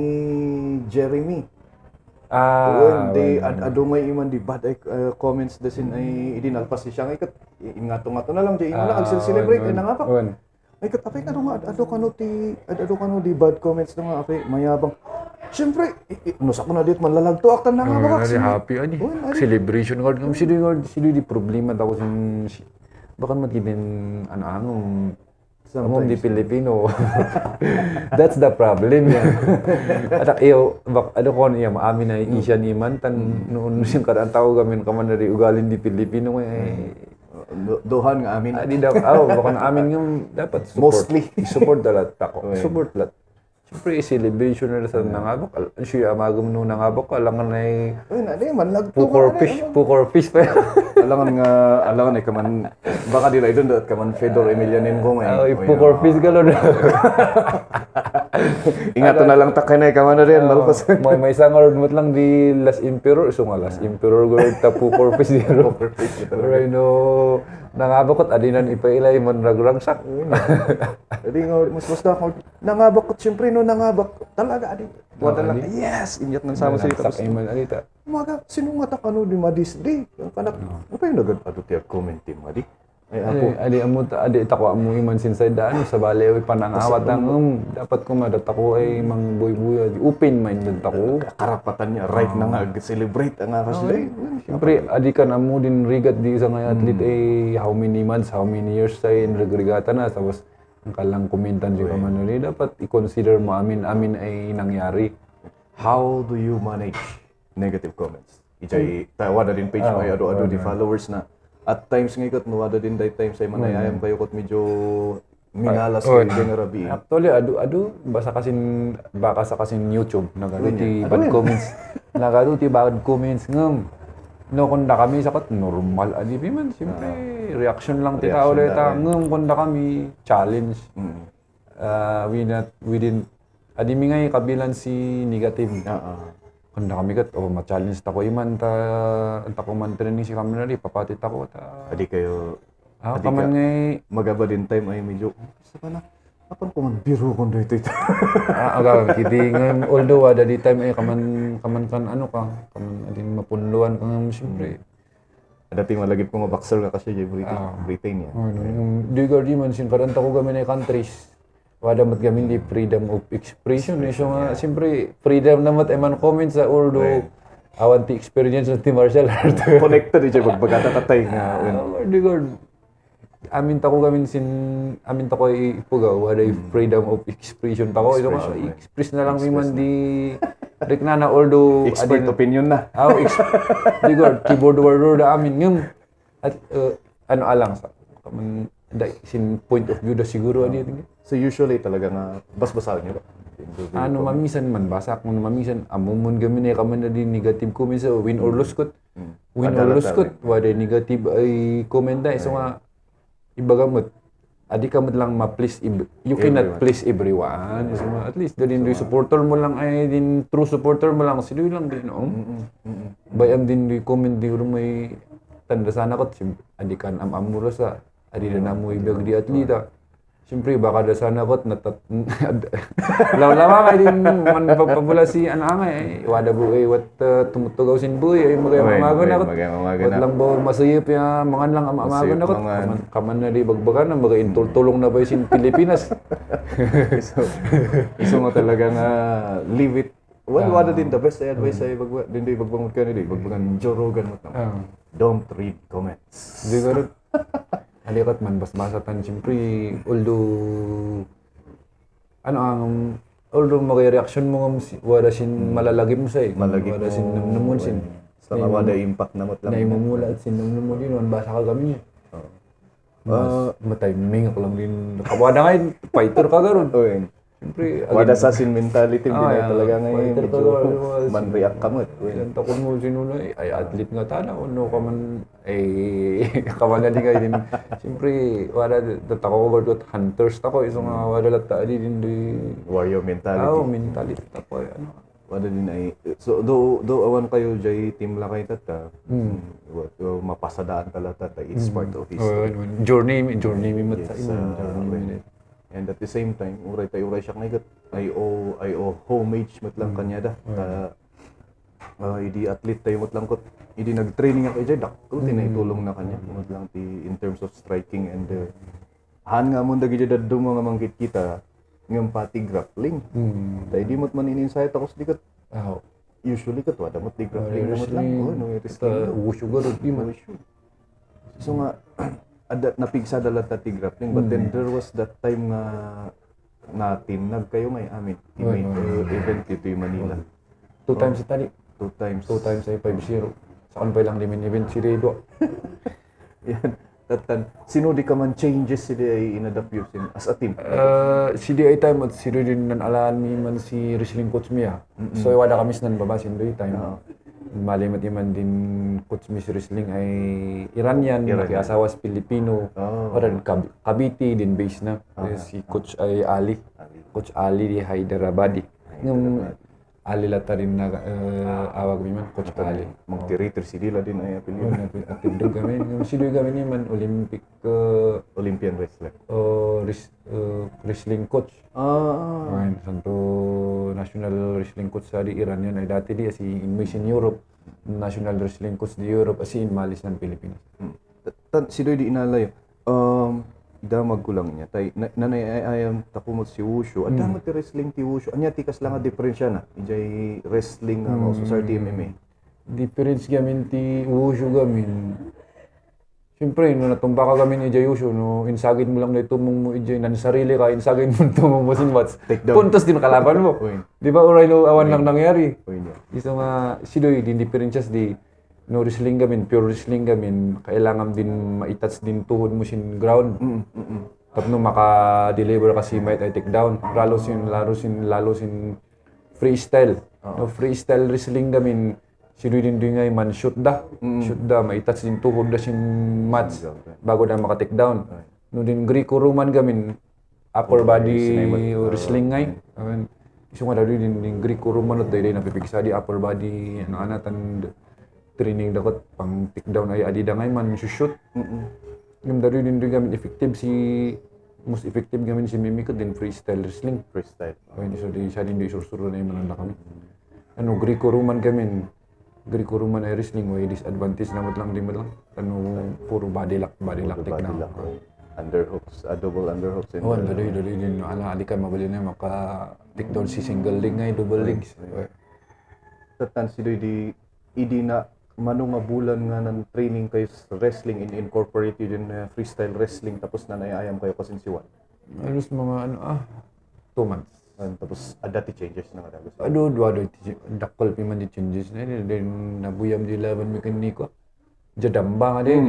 [SPEAKER 4] Jeremy. Di adungay iman di bad ay comments dasin ay idi nalpas siya nga ikat ingato-ngato na lang jay ina lang celebrate na nga pa. Ay kat apay kano nga ado kano di bad comments na nga apay mayabang. Siyempre, nusak ko na dit manlalagto aktan na nga bakak.
[SPEAKER 3] Happy ani. Celebration card ngam sila di problema daw sin bakan matinin ano Among di Pilipino. That's the problem. At iyo, ko niya, maamin na isya ni man, noon siyang karaan tao gamin kaman na ugalin di Pilipino.
[SPEAKER 4] Dohan nga amin.
[SPEAKER 3] Di daw, baka na amin nga dapat support.
[SPEAKER 4] Mostly.
[SPEAKER 3] Support dalat ako. Support lahat. Siyempre, celebration na sa nangabok. Siya amagam no nangabok, alangan na pukor fish pa.
[SPEAKER 4] alangan ay kaman, baka di doon dapat kaman Fedor Emelianin ko ngayon.
[SPEAKER 3] Pukor fish galon.
[SPEAKER 4] Ingatan na lang takay na kaman na rin.
[SPEAKER 3] May isang ornament lang di Last Emperor. So nga Last Emperor gawin ta pukor fish dito. Right no. Nangabakot, adinan ipailay man ragragsak.
[SPEAKER 4] Adi nga, mas dako. Nangabakot, siyempre no nangabak. Talaga, adi. Wala lang, yes! Inyat ng sama sa ito.
[SPEAKER 3] Nangabakot iman, adita.
[SPEAKER 4] Umaga, sino nga takano di madis di? Yung kanak, ano pa yung nagad ado tiya comment di madi? Ay, ako.
[SPEAKER 3] Adi tako amu iman sinsay daan sa balew panangawat ang dapat ko madat ako ay mang buy-buy open minded ako.
[SPEAKER 4] Karapatan niya, right na nga, celebrate ang nga kasi.
[SPEAKER 3] Siyempre, adi ka na mo din rigat di sa nga athlete ay how many months, how many years sa inregrigata na. Tapos, ang kalang komentan di ka man dapat i-consider mo amin ay nangyari.
[SPEAKER 4] How do you manage negative comments? Ijay, wala din page mo ay ado-ado di followers na. At times nga ikot, wala din day times ay manayayam kayo kot medyo minalas kayo din nga rabi.
[SPEAKER 3] Actually, baka sa kasin YouTube, nagaduti bad comments. Nagaduti bad comments ngam. No, kunda kami sakot, normal. Adi man, siyempre, reaction lang tita ulit. Ngam, kunda kami, challenge. We didn't, adi mi ngay kabilan si negative. Kunda kami kat, ma-challenge tako iman ta ko man training si kami na rin, papatit ako.
[SPEAKER 4] Adi kayo,
[SPEAKER 3] kaman ngay,
[SPEAKER 4] magaba din time ay medyo, sa pa na, kapan ko man biro kung dito ito.
[SPEAKER 3] Kiti ngayon, although ada di time ay kaman kan ano ka, kaman adin mapunluan ka ngayon siyempre.
[SPEAKER 4] Dati malagip ko nga boxer ka kasi Britain niya.
[SPEAKER 3] Di gardi man sin karanta ko gamin ay countries. Wada mat gamin di freedom of expression. So nga, siyempre, freedom na mat eman comments sa although awan ti experience ng ti martial art.
[SPEAKER 4] Connected di siya pagpagkatatatay nga.
[SPEAKER 3] Di gardi. Amin tako ay ipugaw, wala freedom of expression tako. Ito ka, express na lang man di riknana although
[SPEAKER 4] expert opinion na.
[SPEAKER 3] Digor, keyboard warrior da amin ngam. At ano alang sa sin point of view da siguro adi.
[SPEAKER 4] So usually talaga nga basbasaw niyo ba?
[SPEAKER 3] Mamisan man basa kung mamisan amumon gamin ay kaman na di negative comment sa win or lose kot. Win or lose kot, wala negative ay comment da. So nga ibagamot, adi ka lang ma-please, you cannot please everyone. So, at least, din supporter mo lang ay din true supporter mo lang, sila lang din, bayam din comment di may tanda sana ko, adi kan amamuro sa, adi na mo ibag di atleta. Siyempre, baka da sana ko, lama kayo din man papabula si anangay, wada bu wat tumutugaw sin buhay, ay magayamagan ako. Wat lang ba masayip ya, mangan lang amagan ako. Kaman na di bagbagan na, magaintultulong na ba sin Pilipinas.
[SPEAKER 4] Iso mo talaga nga leave it. Wala din the best advice ay din di bagbangot ka ni di, bagbagan Joe Rogan mo. Don't read comments.
[SPEAKER 3] Di ko alikat man bas-basa tan siyempre although although magay reaction mo wala sin malalagim mo say wala sin namnamun sin
[SPEAKER 4] Sa wala impact na mo lang.
[SPEAKER 3] Naimumula at sinunod mo din, basa ka kami niya. Matiming ako lang din. Kabada ngayon, fighter ka garon.
[SPEAKER 4] Oy.
[SPEAKER 3] Siyempre,
[SPEAKER 4] Wala sa sin mentality din
[SPEAKER 3] yeah.
[SPEAKER 4] talaga ngayon.
[SPEAKER 3] Fighter ka
[SPEAKER 4] Medyo
[SPEAKER 3] garon.
[SPEAKER 4] man-react ka mo.
[SPEAKER 3] Ilan takon mo sinunod, ay athlete nga tana, no ka man, kamala di kayo din. Siyempre, wala, tatako ko gawin hunters tako, isang wala lata din di.
[SPEAKER 4] Warrior mentality.
[SPEAKER 3] Mentality tako, ano.
[SPEAKER 4] Wala din ay so do awan kayo jay team la kay tata. Mapasadaan tala tata. It's part of history.
[SPEAKER 3] Journey mi mat sa
[SPEAKER 4] Yes,
[SPEAKER 3] imo. Journey mi.
[SPEAKER 4] And at the same time, uray siya kanigat. I owe homage mat lang kanya da. Idi athlete tayo mat lang kot. Idi nag-training ako jay dakko tinaitulong na kanya. Mat lang ti in terms of striking and han nga mo dagi jay daddo mga manggit kita. Ngam pati grappling. Dahil di mo't manin-insight ako sa dikat. Usually kat wala mo't di grappling na mo't lang. No,
[SPEAKER 3] Wushu garo di man.
[SPEAKER 4] So nga, napigsa dala ta ti grappling. But then there was that time nga natin kayo may amin. Event dito yung Manila.
[SPEAKER 3] 2 times sa tali.
[SPEAKER 4] 2 times.
[SPEAKER 3] 2 times ay 5-0. Saan pa lang limin event si Redo.
[SPEAKER 4] Yan. Tatan, sino di ka man changes sila ay inadapt yun as a team?
[SPEAKER 3] Si DI time at si Ridin nan alaan mi man si wrestling coach miya. So wala kami nan babasin do time. Malimat man din coach mi si wrestling ay Iranian, nakiasawa sa Pilipino. Oran Cavite din base na. Si coach ay Ali. Coach Ali di Hyderabadi. Ngam Ali lata rin na awag mi man coach Ali.
[SPEAKER 4] Mag-territory si Dila din ay apelyido.
[SPEAKER 3] Atindog kami. Si Doy kami ni man Olympic
[SPEAKER 4] Olympian wrestler.
[SPEAKER 3] Wrestling coach. Ayun, santo national wrestling coach sa di Iran yun ay dati di si in Europe. National wrestling coach di Europe as in malis ng Pilipinas.
[SPEAKER 4] Si Doy di inalayo. Damag ko lang niya. Nanay ayam takumot si Wushu. Damag ti wrestling ti Wushu. Anya tikas lang ang diferensya na. Ijay wrestling also sa MMA.
[SPEAKER 3] Difference gamin ti Wushu gamin. Siyempre, no natumba ka gamin ijay Wushu, no insagin mo lang na itumong mo ijay nan sarili ka, insagin mo tumong mo sinwats. Puntos din kalaban mo. Di ba oray no awan lang nangyari. Isa nga sidoy din differences di no wrestling gamin, pure wrestling gamin, kailangan din maitats din tuhod mo sin ground. Tapno maka-deliver kasi might I take down. Lalo sin freestyle. No freestyle wrestling gamin, sino din ngay man shoot da. Shoot da, maitats din tuhod da sin mats bago da maka-take down. No din Greco-Roman gamin, upper body wrestling ngay. Iso nga din Greco-Roman at dahil napipigsa di upper body anatan training dakot pang take down ay adida ngay man shoot. Yung dari din gamin effective most effective gamin si Mimi ko din freestyle wrestling.
[SPEAKER 4] Freestyle.
[SPEAKER 3] Hindi so di siya din di sursuro na yung mananda kami. Ano Greco-Roman gamin. Greco-Roman ay wrestling way disadvantage na lang din mo lang. Ano puro body lock take down.
[SPEAKER 4] Underhooks, double underhooks.
[SPEAKER 3] Dari din ali ka mabali na maka take down si single leg ngay double legs.
[SPEAKER 4] Tatan si di idi na manong nga bulan nga ng training kayo sa wrestling incorporated in freestyle wrestling tapos na naiayam kayo kasinsiwan.
[SPEAKER 3] Alos mga 2 months.
[SPEAKER 4] Tapos adati changes na kada gusto.
[SPEAKER 3] Dua dakol pi man di changes na din nabuyam di laban mekaniko. Jadamba nga din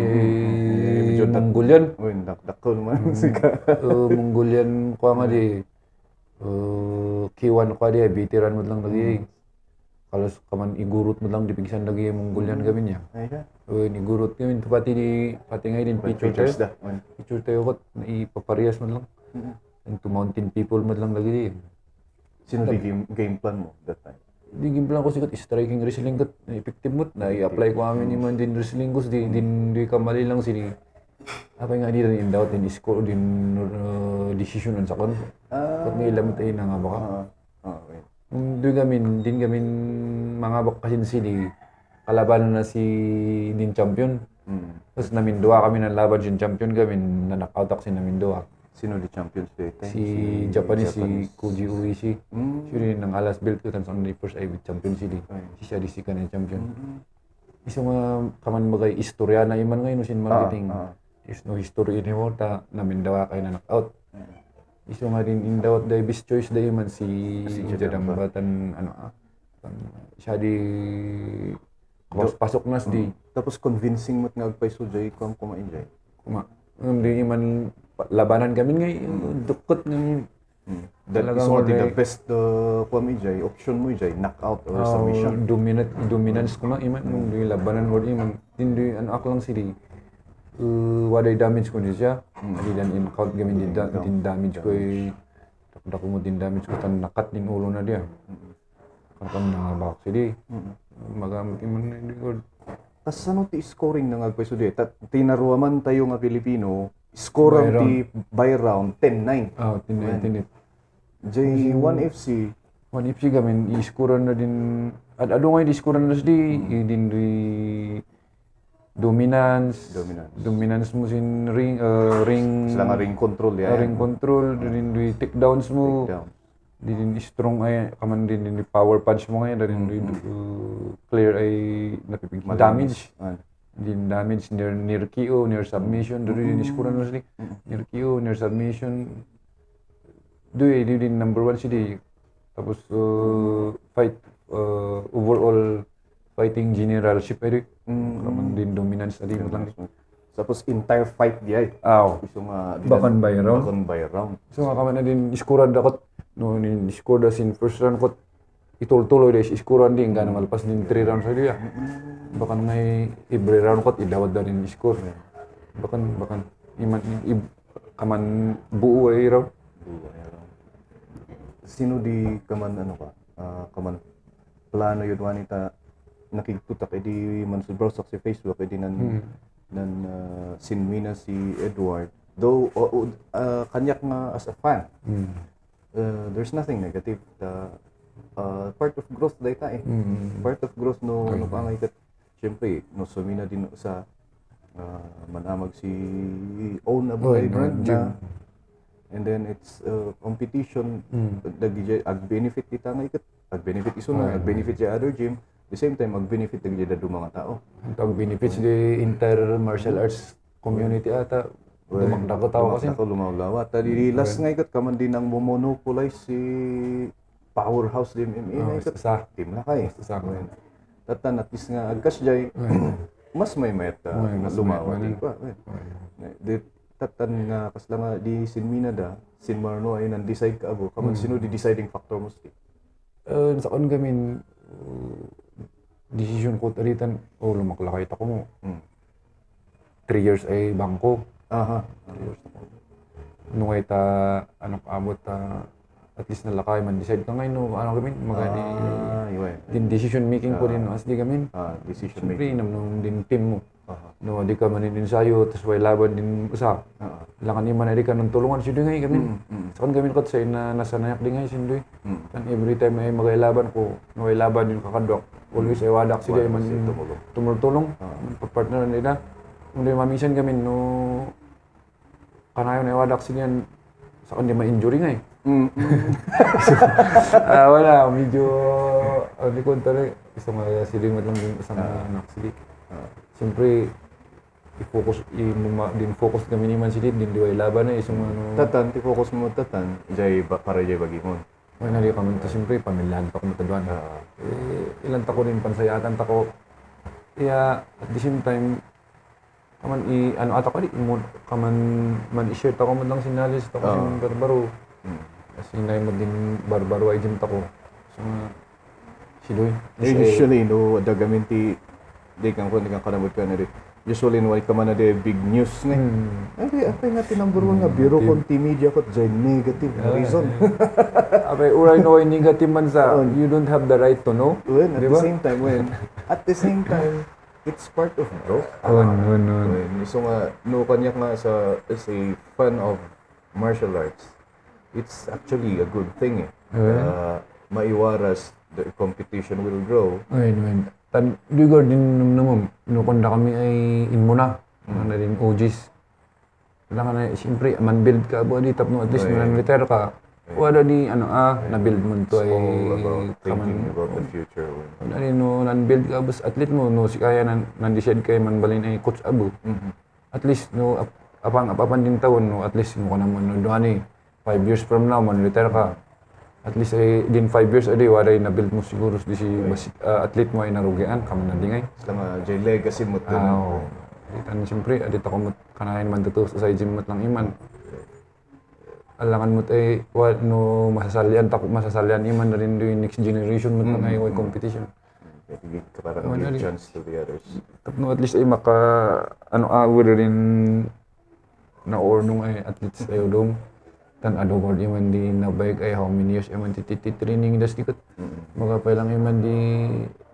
[SPEAKER 3] Mongolian.
[SPEAKER 4] Dakol man sika.
[SPEAKER 3] Mongolian ko nga di K1 ko di veteran mo lang lagi. Kalau kaman igurut mo lang dipigsan lagi yung Mongolian gamin niya. Igurut gamin pati ngay din picture tayo kot ipaparehas mo lang. And to mountain people mo lang lagi.
[SPEAKER 4] Sino di game plan mo that time?
[SPEAKER 3] Di game plan ko sikat striking wrestling kat effective mo na i-apply ko amin ni man din wrestling ko di kamali lang sini. Apa nga di in doubt din score din decision sa kon. Kat may lamit ay nga baka. Doon din gamin mga bak kasi sili kalaban na si din champion. Tapos namindua kami ng laban yung champion gamin na knockout ako si namindua.
[SPEAKER 4] Sino di champions day?
[SPEAKER 3] Si Japanese si Koji Ueshi. Siya rin ng alas belt ko tanong na first ay with champion sili. Si siya di si kanang champion. Isa nga kaman magay istorya na iman ngayon sin marketing. Is no history ni mo ta namindawa kay na knockout. Iso nga rin in doubt the best choice day man si Jadambatan siya di pasok na di.
[SPEAKER 4] Tapos convincing mo't nga agpaiso jay kumain jay.
[SPEAKER 3] Hindi man labanan kami ngay dukot ng
[SPEAKER 4] That is
[SPEAKER 3] talagang
[SPEAKER 4] one of the
[SPEAKER 3] already-
[SPEAKER 4] best jay option mo jay knockout or submission.
[SPEAKER 3] dominance ko iman nung di labanan ko iman hindi ako lang sili waday damage ko siya di dan in count gamin din damage ko takda ko mo din damage ko tan nakat din ulo na dia kan na bak sili magamit iman hindi ko
[SPEAKER 4] Tas ano ti scoring na agpaiso di? Tinaruaman tayo nga Pilipino, score ti by round 10-9.
[SPEAKER 3] tinit
[SPEAKER 4] Jay 1FC.
[SPEAKER 3] One FC gamin i-score na din at ado nga i-score na di din di dominance mo sin ring
[SPEAKER 4] Sila nga ring control yan.
[SPEAKER 3] ring control din di takedowns mo
[SPEAKER 4] Down.
[SPEAKER 3] din strong ay kaman din di power punch mo ngayon din di clear ay napipig damage din damage near KO near submission din score na sila near KO near submission din number 1 sila tapos fight overall fighting generalship ay kaman din dominance ali mo lang
[SPEAKER 4] Tapos entire fight di ay. Gusto nga
[SPEAKER 3] Bakan by round.
[SPEAKER 4] Bakan by round.
[SPEAKER 3] So nga kaman na din iskuran dakot no ni score da sin first round kot itultuloy da iskuran din gana malpas din 3 rounds sa dia. Bakan ngay every round kot idawad da rin score. Bakan iman kaman buo ay round.
[SPEAKER 4] Sino di kaman ano ka? Kaman plano yun wanita nakikitutak edi man sa browser sa Facebook edi nan sinwina si Edward. Though kanyak nga as a fan. There's nothing negative. Part of growth dayta eh. Part of growth no ano pa nga siyempre no sumina din sa manamag si own na buhay brand na and then it's competition ag benefit kita nga ikat ag benefit iso na ag benefit sa other gym the same time ag benefit dagdi do mga tao
[SPEAKER 3] Ang benefits di entire martial arts community ata dumakda ko tao kasi
[SPEAKER 4] ako lumawlawa tadi last nga ikat kaman din ang monopolize si powerhouse din MMA ikat
[SPEAKER 3] sa
[SPEAKER 4] team na kay
[SPEAKER 3] sa
[SPEAKER 4] tatan at least nga agkas jay mas may meta lumawa di pa di tatan nga kasla nga di sinmina da sinmarno ay nan decide ka abo kaman sino di deciding factor mo sti
[SPEAKER 3] sa kon gamin decision ko talitan lumaklakay ako mo 3 years ay bangko nung ay ta ano abot at least nalakay man decide ka ngayon no ano gamin magadi din decision making ko din as di gamin
[SPEAKER 4] decision
[SPEAKER 3] siyempre nung din team mo no di ka man din sayo tas way laban din usa langan ni man di ka nang tulungan si ngay gamin sa kan gamin ko say na nasanayak di ngay sindoy kan every time ay magailaban ko no way laban din kakadok always ay wadak sila man tumultulong partner nila hindi mamisan gamin no kanayon ay wadak sila sa kan di ma-injury ngay wala medyo di ko talaga isang siling lang din isang anak sila siyempre i-focus din focus kami ni man sila din diway laban na isang ano
[SPEAKER 4] tatan ti focus mo tatan jay para jay bagi mo
[SPEAKER 3] ay nali kami to siyempre pamilyahan pa ko matadwan ilan ta ko din pansayatan ta ko kaya at the same time kaman ano ata ko di kaman man i-share ta ko man lang sinalis ta ko sin barbaro kasi ngay mo din barbaro ay din ta ko so sidoy
[SPEAKER 4] usually no dagamin ti di kang kanabot ka na rin usually no ka man na de big news nga ay apay nga number 1 nga bureau konti media ko jay negative reason
[SPEAKER 3] apay uray no ay negative man sa you don't have the right to know
[SPEAKER 4] at the same time it's part of growth so nga no kanyak nga sa as a fan of martial arts it's actually a good thing maiwaras the competition will grow
[SPEAKER 3] tan dugar din naman nukunda kami ay inmuna na din OGs kailangan na siyempre man build ka abo di tapno at least man retire ka wala di ano na build mo to ay
[SPEAKER 4] thinking about the future
[SPEAKER 3] wala din no nan build ka bus athlete mo no si kaya nan decide kay man balin ay coach abo at least no apan din taon no at least mo ka naman no doani 5 years from now man retire ka at least ay din 5 years adi waday na build mo siguro di si athlete mo ay narugian kami na dingay.
[SPEAKER 4] Selama jay legacy mo to.
[SPEAKER 3] Ditan siyempre adit ako mo kanahin man dito sa gym mo lang iman. Alangan mo ay no masasalyan iman na rin yung next generation mo lang ay competition.
[SPEAKER 4] Give ka parang give chance to the others.
[SPEAKER 3] Tapno at least ay maka award rin na or nung ay athletes ayo dong tan adogord iman di na bike ay how many years iman titi training das dikot mga pa lang iman di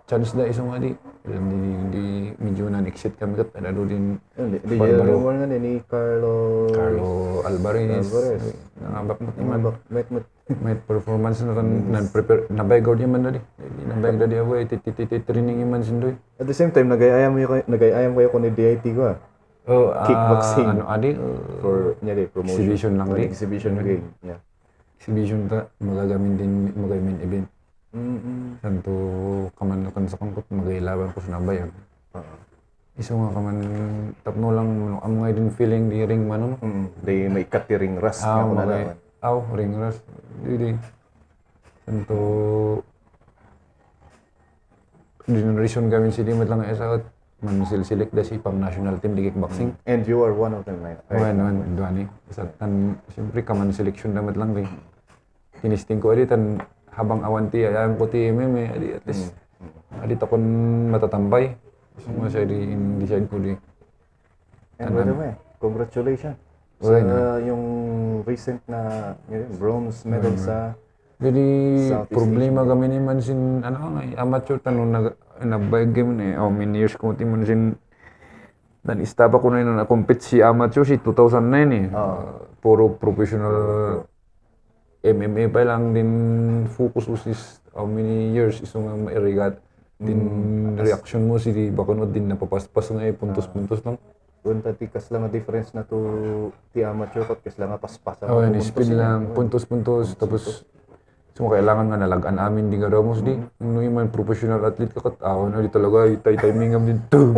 [SPEAKER 3] chance da isong adi ilan di medyo na exit kami kat ado din
[SPEAKER 4] Di yung nga ni
[SPEAKER 3] Carlo Alvarez nangabak mo iman may performance na nan prepare na bike god iman dadi na bike dadi away titi training iman sindoy
[SPEAKER 4] at the same time nagayayam kayo ko ni DIT ko kickboxing for promotion
[SPEAKER 3] exhibition lang di
[SPEAKER 4] exhibition game
[SPEAKER 3] exhibition ta magamin event santo kaman kan sa kangkot magailaban ko sa nabay iso nga kaman tapno lang ang mga din feeling di ring man
[SPEAKER 4] di may ring ras na ko nalaman
[SPEAKER 3] ring ras di santo generation gamin si di lang isa man silsilik da si pang national team di kickboxing.
[SPEAKER 4] And you are one of them, right?
[SPEAKER 3] Duani. Sa tan siyempre kaman selection damat lang rin. Kinisting ko adi tan habang awanti ayam ko ti MMA adi at least adi takon matatambay. Semua saya di decide ko di.
[SPEAKER 4] And by the way, congratulations sa yung recent na bronze medal sa
[SPEAKER 3] jadi problema kami ni man sin amateur tanong nag-bike game ni how many years ko man sin dan istaba ko na compete si amateur si 2009 puro professional MMA pa lang din focus ko is how many years isong mairigat din reaction mo si bakunod din napapaspas nga puntos-puntos lang.
[SPEAKER 4] Punta tikas lang difference na to ti amateur kot kas lang paspasan.
[SPEAKER 3] Speed lang puntos-puntos tapos so kailangan nga nalagaan amin di garamos di no man professional athlete ka katawan na di talaga timing am din to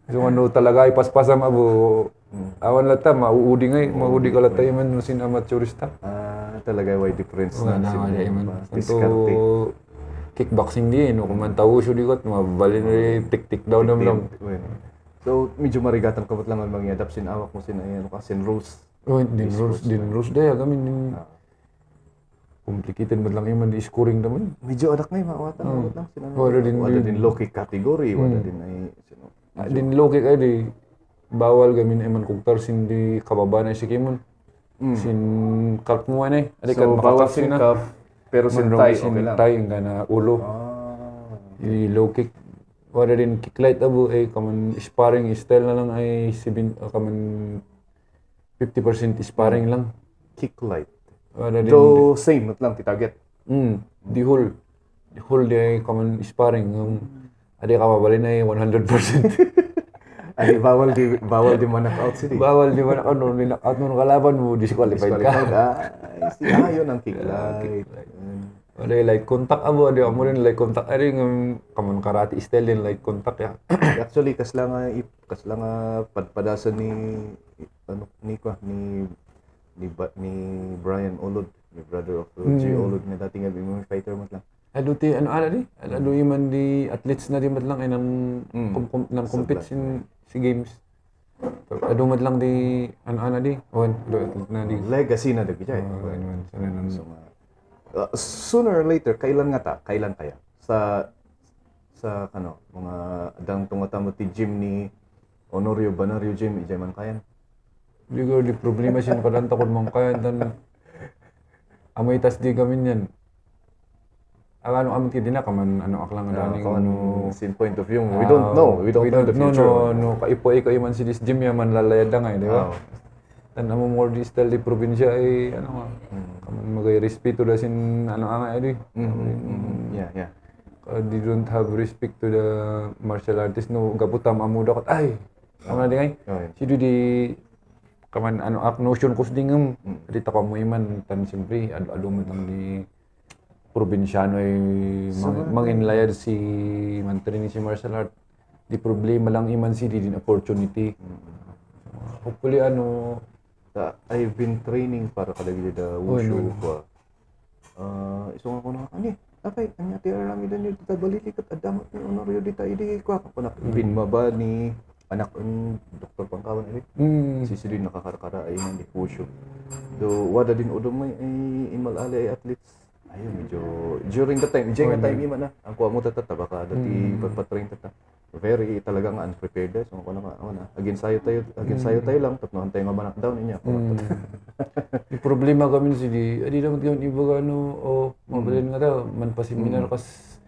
[SPEAKER 3] so ano talaga ipaspasam abo awan lata maudi ka lata man sin amateurista
[SPEAKER 4] talaga way difference na
[SPEAKER 3] sin diskarte kickboxing di no kuman tawo siya di kot mabalin ri tik daw lang
[SPEAKER 4] so medyo marigatan ka lang ang mag-adapt sin awak mo sin ayan ka sin rules
[SPEAKER 3] din rules day gamin din complicated man lang yung scoring naman.
[SPEAKER 4] Medyo anak na yung mawatan lang sila.
[SPEAKER 3] Wala
[SPEAKER 4] din low kick category, wala din ay
[SPEAKER 3] din low kick ay di bawal gamin ay man kugtar sin di kababa na si Kimon. Sin calf mo ay.
[SPEAKER 4] So bawal sin calf pero sin thigh okay lang.
[SPEAKER 3] Thigh nga na ulo. Di low kick. Wala din kick light abo ay kaman sparring style na lang ay kaman 50% sparring lang.
[SPEAKER 4] Kick light. So same lang ti target.
[SPEAKER 3] The whole day common sparring adi ka mabalin ay 100%.
[SPEAKER 4] Adi bawal di man-knockout sila.
[SPEAKER 3] Bawal di man-knockout no knockout mo kalaban mo disqualified ka.
[SPEAKER 4] Yun ang kick light.
[SPEAKER 3] Wala like contact abo adi mo rin like contact adi common karate style din like contact ya.
[SPEAKER 4] Actually kas lang padpadasan ni Brian Olod, ni brother of Roger Olod na dating MMA fighter mo lang.
[SPEAKER 3] Ado ti ado man di athletes na di mat lang ay nang compete si games. Ado mat lang di di na di
[SPEAKER 4] legacy na di bijay. Sooner or later kailan kaya sa mga adang tungatamo ti gym ni Honorio Banario gym ijay man kayan.
[SPEAKER 3] Di problema siya kadanta ko mong kaya dan amay tas di kami niyan. Amin kidi na kaman aklang daning
[SPEAKER 4] sin point of view. We don't know the future.
[SPEAKER 3] No kaipo man si this gym ya man lalayad nga di ba? Dan amo more di style di probinsya ay kaman magay respeto da sin di.
[SPEAKER 4] Yeah.
[SPEAKER 3] They don't have respect to the martial artist no gaputam amuda kat ay. Ano di ngay? Sido di kaman notion ko dingem di taka mo man tan siyempre ado man lang di probinsyano ay manginlayad si mantrin si martial art di problema lang iman si din opportunity hopefully
[SPEAKER 4] I've been training para kadagli da wushu Isong ako na, apay, anya tira lang idan yun, dita balili kat adamot ni Honorio dita, idi ko ako panak, binma ba ni anak ang Dr. Pangkawan ini, sisili nakakarakara ay hindi pusyo. Do, wada din udom may imalali ay athletes. Ayun, medyo, during the time, nga time ima na, ang kuha mo tatata, baka dati pagpatrain tata. Very talagang unprepared so ako na again sayo tayo lang tapos tayo mabanak down niya.
[SPEAKER 3] Yung problema kami si di dapat kami ibaga mabalin nga daw man pa seminar kas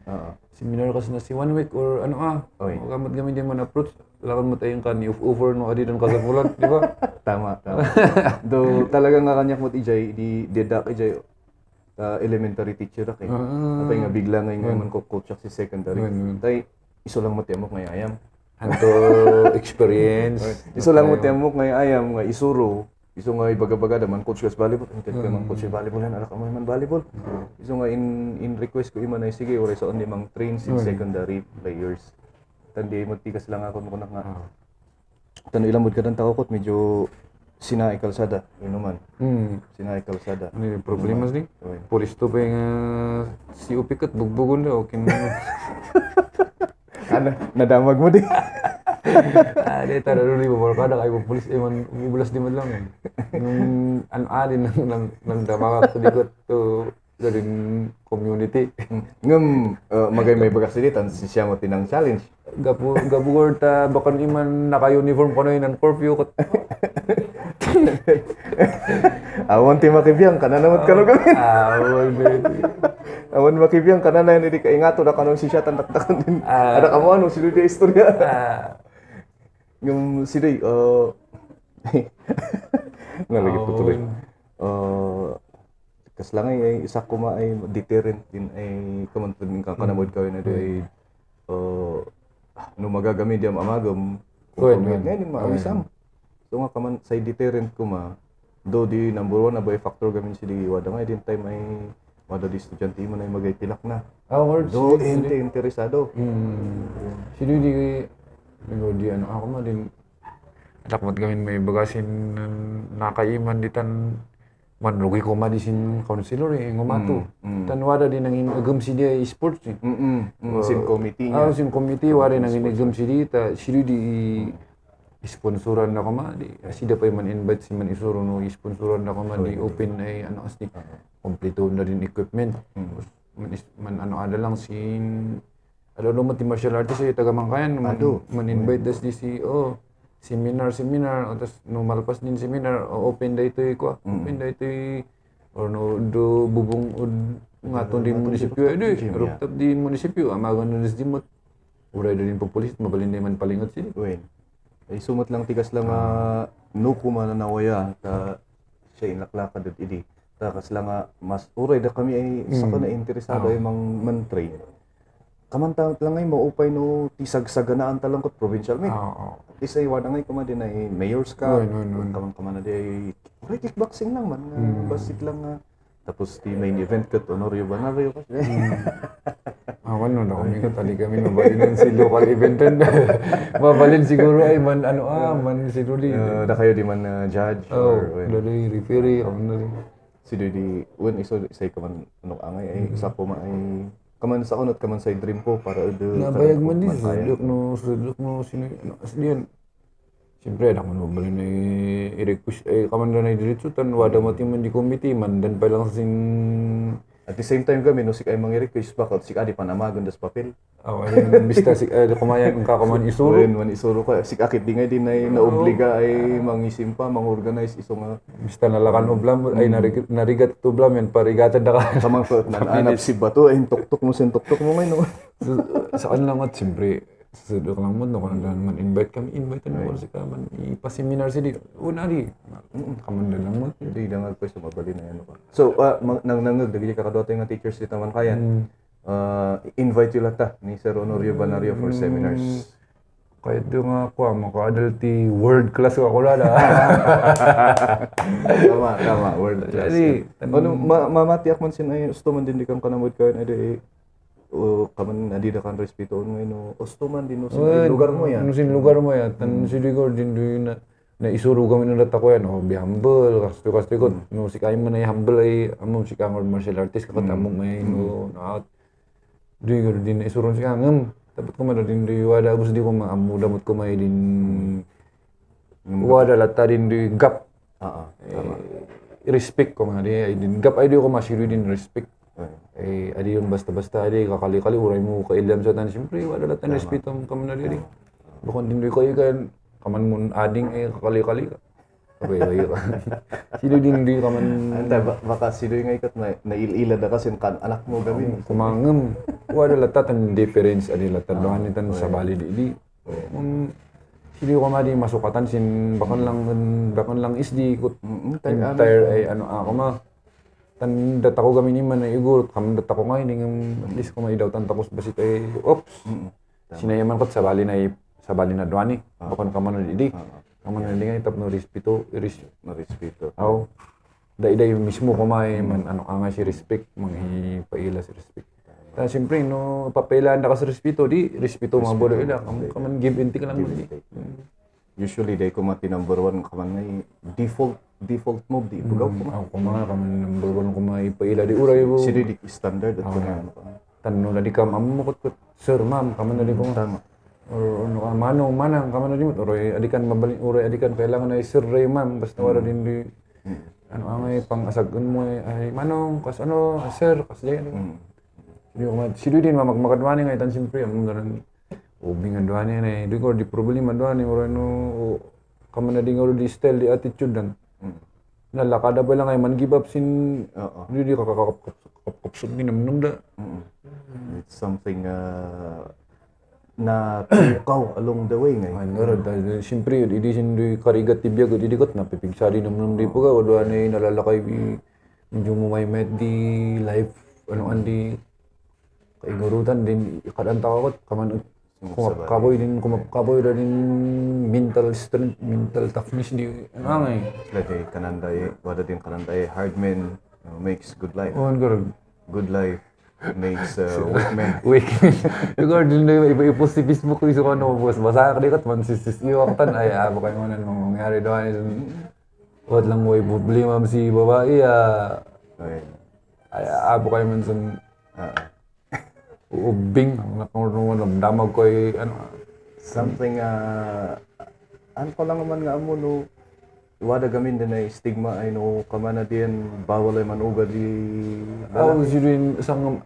[SPEAKER 3] na si 1 week or kamot kami din man approach lakan mo tayong kan over no adi dan kasapulan di ba?
[SPEAKER 4] Tama. Do talagang nga kanyak mo ijay di dedak ijay elementary teacher kay. Apay nga bigla nga man ko coach si secondary. Tay iso lang mo tiyamok ngay ayam.
[SPEAKER 3] Anto experience.
[SPEAKER 4] Iso lang mo tiyamok ngay ayam nga isuro. Iso nga ibaga-baga man coach kas volleyball. Inted ko man coach volleyball yan. Alak mo man volleyball. Iso nga in request ko ima na sige oray sa only mang train in secondary players. Tandi mo tikas lang ako mo nga. Tano ilang mud ka dan takot medyo Sinaay kalsada, yun naman. Sinaay kalsada.
[SPEAKER 3] Ano yung problema ni? Polis to pa yung si Upikat, bugbugon na, okay na.
[SPEAKER 4] Nadamag mo din.
[SPEAKER 3] Di, tada rin mo, kada kayo polis, man, umibulas di man lang. Nung alin ng damaka sa likot to rin community.
[SPEAKER 4] Ngam, magay may bagas dito, siya mo tinang challenge.
[SPEAKER 3] Gabuor ta, bakan iman naka-uniform ko na yun ng curfew.
[SPEAKER 4] Awan ti makibiyang kananamot kanu kami. Awan makibiyang kanana yan, hindi ka ingato na kanong si siya tandak-takan din. Ada kamu ano, si Rudy istorya. Yung si Rudy, nga lagi po tuloy. Kas lang ay isa ko ma ay deterrent din ay kamantan din kakanamod kawin na ay no magagamit diyam amagam. Ngayon yung maawisam. So nga kaman sa deterrent ko ma, do di number 1 na by factor gamin si di wada nga din time ay wada di estudyante mo na magay pilak na. Do interesado.
[SPEAKER 3] Sino di ako ma din takmat gamin may bagasin nakaiman ditan man rugi ko ma di sin counselor ngumato. Tan wada din nang agam si di sports ni.
[SPEAKER 4] Sin committee niya.
[SPEAKER 3] Sin committee wada nang agam si di ta sino di sponsoran na ko ma di sida pa man invite si man isuro no sponsoran na ko ma di open ay ano as di kompleto na rin equipment man ano ada lang sin ano mo ti martial artist ay taga Mangkayan man invite das di si seminar tapos no malpas din seminar open day to ko open day to or no do bubong nga to din munisipyo di rooftop di munisipyo amagan no dis dimot uray din populis mabalin di man palingot sila.
[SPEAKER 4] Ay sumot lang tigas lang no kuma na nawaya ta siya inaklakad at idi takas lang mas uray da kami ay sa na interesado ay man train kamanta lang ay maupay no tisagsaganaan talang kot provincial meet at least ay wala ngay kuma din ay mayor's cup kaman na di ay uray kickboxing lang man basit lang tapos di main event kat Honorio Banario kasi
[SPEAKER 3] Awan no kami tali kami mabalin si local event mabalin siguro ay man man si Rudy
[SPEAKER 4] da kayo di man judge or
[SPEAKER 3] Rudy referee
[SPEAKER 4] si Rudy when isay ka man angay ay isa ko ma ay kaman sa unot kaman sa dream ko para
[SPEAKER 3] nabayag man din sudok no sino aslian siyempre anak mo mabalin ay i-request kaman na diretso tan wada mati man di committee man dan pa lang sin.
[SPEAKER 4] At the same time kami, no, si Ay mangi-request pa si Adi panamagon das papel.
[SPEAKER 3] Ayun, bista si kumayan kung kakaman isuro.
[SPEAKER 4] Man isuro ka. Si Akit di nga din ay naobliga ay mangisim pa, mang-organize iso nga.
[SPEAKER 3] Bista nalakan oblam ay narigat to oblam yan, parigatan na ka.
[SPEAKER 4] Samang ko, nananap si Bato, ay tuktok mo ngayon, no?
[SPEAKER 3] Saan lang at siyempre, sasudok lang mo, no, kung naman invite na ko si kaman, ipaseminar si di, una di, kaman na lang mo.
[SPEAKER 4] Hindi, dangal ko sa mabali na yan. So, nangangag, dagili kakadota yung teachers dito man kayan, invite yung lata ni Sir Honorio Banario for seminars.
[SPEAKER 3] Kahit doon nga ako, maka-adulty, world class ako lala.
[SPEAKER 4] Tama, world class. Mamatiak man sin, gusto man din di kang kanamod kayan, kaman adi da kan respeto ngayon usto man din sin lugar mo yan
[SPEAKER 3] sin lugar mo yan tan siligor din do na na isuro kami ng data ko yan, be humble, kasto ko, no, si kayo mo na humble ay, among si kang martial artist, katamong may, no, out. Di ko din na isuro si kang, dapat ko man din di wada, gusto di ko maamu, damot ko may din, wada lata din di gap. Respect ko nga di, ay din gap, ay di ko masiro din respect. Eh, adi yun basta-basta, adi kakali-kali, uray mo kailam sa tan, siyempre, wada lata na respeto mo kaman na di. Bukod din di ko ikan, kaman mo ading eh kakali-kali ka. Abay ka. Sino din di kaman
[SPEAKER 4] Antay, baka sino yung ikat na nailila na kasi kan anak mo gawin.
[SPEAKER 3] kumangem. Wala lata tan difference adi lata doan tan sa bali di. Sino ko madi masukatan sin bakon lang isdi ko entire ay ano ako ma. Tan data ko gamin man ay igurot kam data ko ngay ning at least ko may daw tan tapos basit ay oops. Sinayaman ko sa bali na doani. Bakon ka man di. Kaman na ngay tap no respeto
[SPEAKER 4] Marespeto.
[SPEAKER 3] aw dai mismo kumay man ano nga si respect manghipaila si respect. Ta siyempre no papelan na ka sa respeto di respeto mga bodo ila kaman give and take lang di.
[SPEAKER 4] Usually day ko mati number 1 kaman ngay default move di bugaw ko.
[SPEAKER 3] Aw kuma kaman number 1 kumay paila di uray bo.
[SPEAKER 4] Sino di standard at ano pa.
[SPEAKER 3] Tanno na di kam amukot sir ma'am kaman na di ko
[SPEAKER 4] Tama.
[SPEAKER 3] or ano ka manang kaman na di mo uray adikan mabalik uray adikan kailangan ay sir ray ma'am basta wala din di ano angay pang-asagon mo ay manong kas ano sir kas di ano. Sino din magmakadwani nga itan siyempre ang ganun ubing ang duwani na di ko di problema duwani or ano kaman na di nga di style di attitude dan nalakada ba lang ay man give up sin di kakakapsog din namnam da.
[SPEAKER 4] It's something na tukaw along the way ngayon.
[SPEAKER 3] Dahil siyempre di sindoy karigat tibya ko didikot na pipigsari namnam di po ka o duwani nalalakay medyo mo may met di life ano andi kaigurutan din ikadanta ko kaman kumapkaboy din mental strength mental toughness di ano ngay
[SPEAKER 4] Lagi kananday wala din kananday hard man makes good life.
[SPEAKER 3] on girl
[SPEAKER 4] Good life makes weak man.
[SPEAKER 3] week siguro din na ipost si Facebook ko iso ano post basa ka dikot man sis iyo aktan ay abo kayo man nang mangyari doon wala lang way problema si babae ay abo kayo man sun ubing ang damag ko ay ano
[SPEAKER 4] Something ano ko lang naman nga mo no wada gamin din ay stigma ay no kamana din bawal ay manuga di
[SPEAKER 3] si rin isang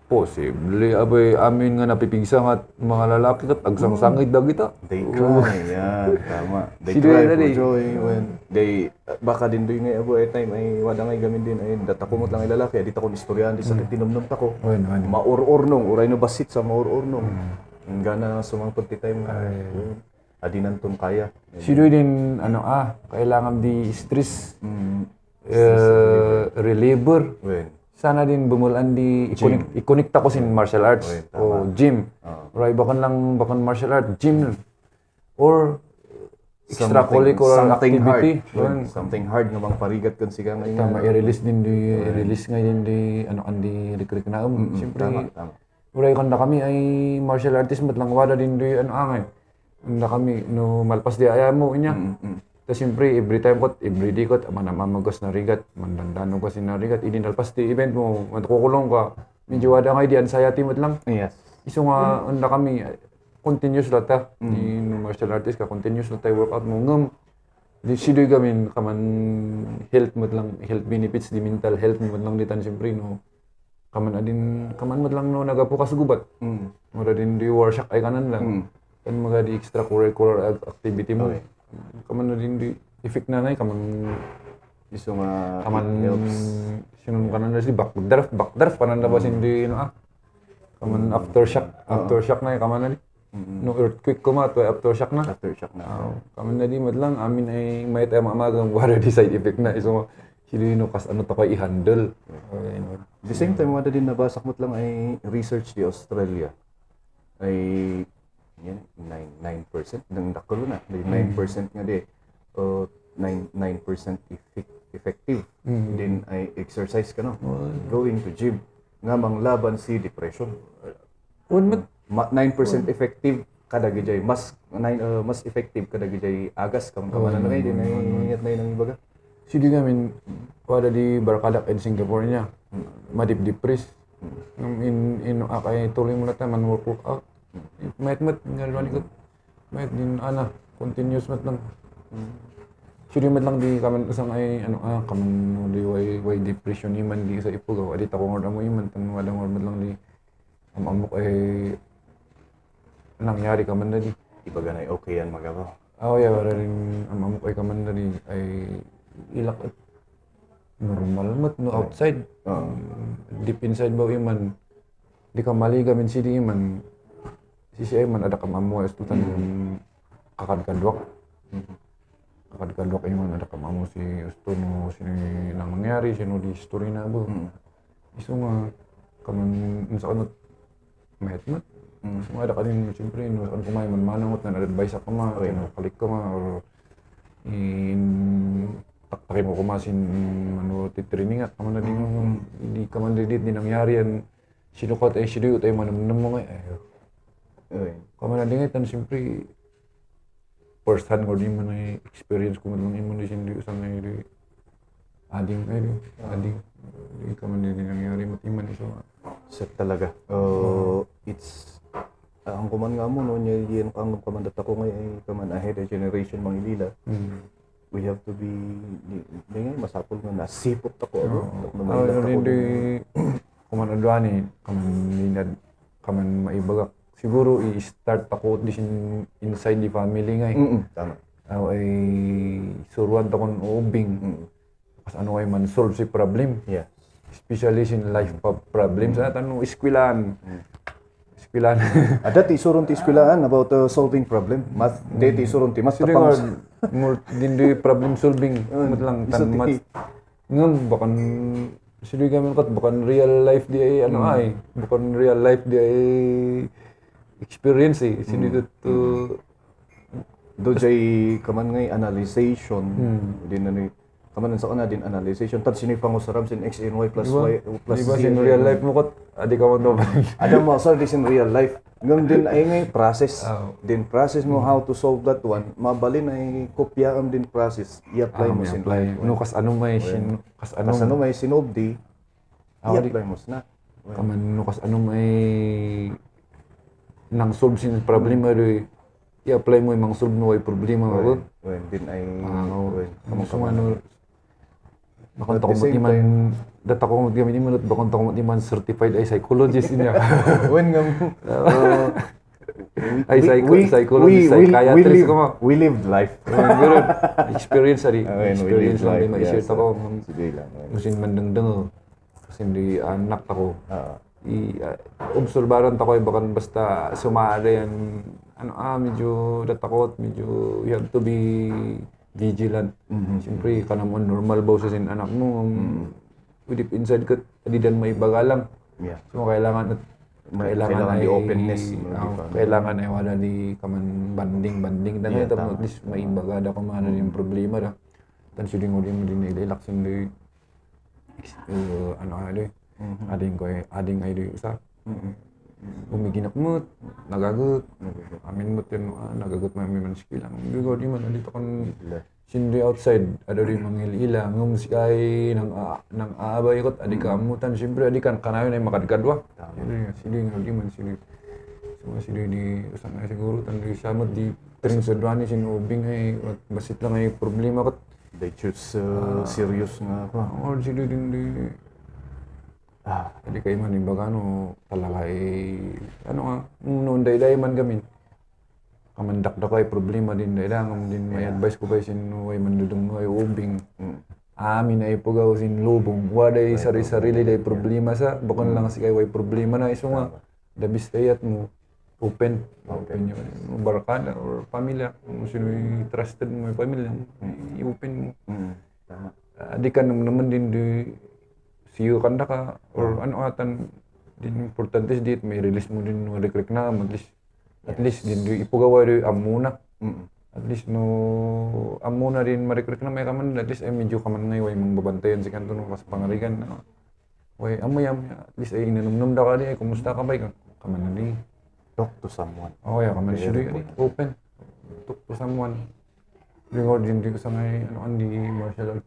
[SPEAKER 3] posible abay amin nga napipigsa at mga lalaki kat agsang-sangit dagita
[SPEAKER 4] they cry yan tama they
[SPEAKER 3] Si
[SPEAKER 4] cry
[SPEAKER 3] Duena
[SPEAKER 4] for
[SPEAKER 3] di.
[SPEAKER 4] joy when they baka din doy nga abo ay time ay wada nga gamin din ay datakumot lang ay lalaki dito ko istoryahan di sa tinumnum ta ko maur-urnong uray no basit sa maur-urnong gana sumangpot ti time nga adinanton kaya
[SPEAKER 3] si din ano kailangan di stress reliever
[SPEAKER 4] when
[SPEAKER 3] sana din bumulan di i-connect ako sin martial arts o gym right bakon martial art gym or extracurricular activity
[SPEAKER 4] something hard nga bang parigat kan siga ngayon
[SPEAKER 3] tama i-release ngayon di ano andi recruit na siyempre
[SPEAKER 4] tama
[SPEAKER 3] uray kon na kami ay martial artist mat lang wala din di ano angay na kami no malpas di aya mo inya tapos siyempre, every day ko, mamagos na rigat, mandandano ko si na rigat, idinalpas di event mo, kukulong ka, medyo wada nga di anxiety mo lang.
[SPEAKER 4] yes
[SPEAKER 3] Iso nga, anda kami, continuous lata, di martial artist ka, continuous lata workout mo, di sidoy gamin, kaman health mo lang, health benefits, di mental health mo lang ditan siyempre, no. Kaman mo lang no, nagapukas gubat. Mura din di workshop ay kanan lang. Kan mga di extracurricular activity mo. Kaman na din di effect na kaman
[SPEAKER 4] iso nga
[SPEAKER 3] kaman sinun kanan na si backdraft kanan na ba hindi kaman aftershock na kaman na di no earthquake kuma to aftershock na kaman na di madlang amin ay may tayo maamagang wala di side effect na iso sino kas ano to kay i-handle
[SPEAKER 4] the same time wala din nabasak mo lang ay research di Australia ay yan 9% ng dakulo na 9% nga di 9% effective din ay exercise ka no going to gym nga manglaban si depression 9% effective kada gijay mas mas effective kada gid agas kam kamanan na din ay yat na nang ibaga.
[SPEAKER 3] Sige gamin, wala di Barkadak in Singapore niya. Madip-depres. Akay tuloy mo na tayo, man-work out. Mayat-mat, ngalwan ko. Mayat din, continuous mat lang. Sige mat lang di kaman isang ay, kaman di way depression iman di sa ipugaw. Adi tako ngorda mo iman, tan wala ngorda lang di. Amok ay, nangyari kaman na di.
[SPEAKER 4] Ibaga na okay yan magawa.
[SPEAKER 3] Yeah, wala rin, amok ay kaman na di, ay ilak at normal mat no outside. Deep inside ba iman di ka maligamin si di iman si man ada kam amo es tutan kakad-kadwak iman ada kam amo si usto no sini nang nangyari sino di story na bo iso nga kaman sa kanot mahetmat so ada kanin siyempre no kan kumay man manangot na advice ako ma kalik ka ma or taktakin mo kumasin mano titraining at kaman na din hindi kaman didit din nangyari yan sinukot ay sinuyot ay manamnam mo nga kaman na din tan siyempre first hand ko din man ay experience ko man lang imo din hindi usang ay ading di kaman din nangyari matiman iso
[SPEAKER 4] Set talaga. It's ang kuman nga mo no nya yan ang kaman data ko ngay kaman ahead of generation mang ilila. We have to be ngay masapol nga nasipot ako
[SPEAKER 3] hindi kumanadwani kaman maibagak siguro i-start ako inside the family ngay
[SPEAKER 4] tama
[SPEAKER 3] ay suruan takon ubing kas ano ay man solve si problem especially in life problems sa tanong iskwilan
[SPEAKER 4] Ada ti surun ti eskwelahan about solving problem. Math, ti surun ti math tapang.
[SPEAKER 3] More din di problem solving. Mat lang tan math. Ngam bakan sidi kami kat bakan real life di ay bukan real life di ay experience sidi to
[SPEAKER 4] do jay kaman ngay analyzation din na kaman sa kana din analyzation tad sini pangusaram sin x and y plus y plus
[SPEAKER 3] z in real life mo kot adi ka mo
[SPEAKER 4] ada mo sir this in real life ngam din ay ngay process din process mo how to solve that one mabalin ay kopya am din process i-apply mo sin
[SPEAKER 3] no kas ano may
[SPEAKER 4] sinolve di i-apply mo na
[SPEAKER 3] kaman no kas ano may nang solve sin problema ri i-apply mo imong solve no ay problema mo
[SPEAKER 4] din ay
[SPEAKER 3] kaman bakon ko mati man data ko mati man bakon ko mati man certified ay psychologist niya
[SPEAKER 4] when ngam
[SPEAKER 3] ay psychologist psychiatrist ko
[SPEAKER 4] we lived life
[SPEAKER 3] experience lang di ma-share ko
[SPEAKER 4] sige lang
[SPEAKER 3] musin man dengdeng kasi di anak ako obserbaran ako bakan basta sumada yan medyo datakot medyo you have to be vigilant. Siyempre, ka naman normal ba sa sin anak mo. Deep inside ka, di dan may baga lang. So, kailangan
[SPEAKER 4] ay openness.
[SPEAKER 3] Kailangan ay wala di kaman banding. Dan at least may baga da kung ano yung problema da. Tan suding mo din ilaksin di ading ay di usa. Umiginap mo, nagagot. Amin mo tin nagagot may man skill lang. Bigo di man dito kon sindi outside ada rin mangilila ngum si ay nang aabay kot adi kamutan siyempre adi kan kanayon ay makadkadwa. Sindi di man sindi. So sindi di usang ay siguro tan di samot di tring sedwani sin ubing ay basit lang ay problema kot.
[SPEAKER 4] They choose serious nga ko.
[SPEAKER 3] Or sindi din di jadi kayo man imbaga talaga noon day man gamin kamandak ay problema din daylang din may advice ko ba sin way mandudong ay ubing amin ay pugaw sin lubong waday sarili day problema sa bakon lang si kay way problema na iso nga dabis ayat mo open yung barkada or pamilya kung sino trusted mo yung pamilya i-open mo di ka naman din siyo kanda ka or atan din importante dit may release mo din no recruit na at least din ipugawa di amuna at least no amuna din ma-recruit na may kaman at least ay medyo kaman ngay way mong babantayan si kanto no kas pangarigan way amoyam at least ay inanumnum da ka di ay kumusta ka bay kaman na di
[SPEAKER 4] talk to someone
[SPEAKER 3] kaman siya di open talk to someone. Reward din ko sa ngay, di martial art.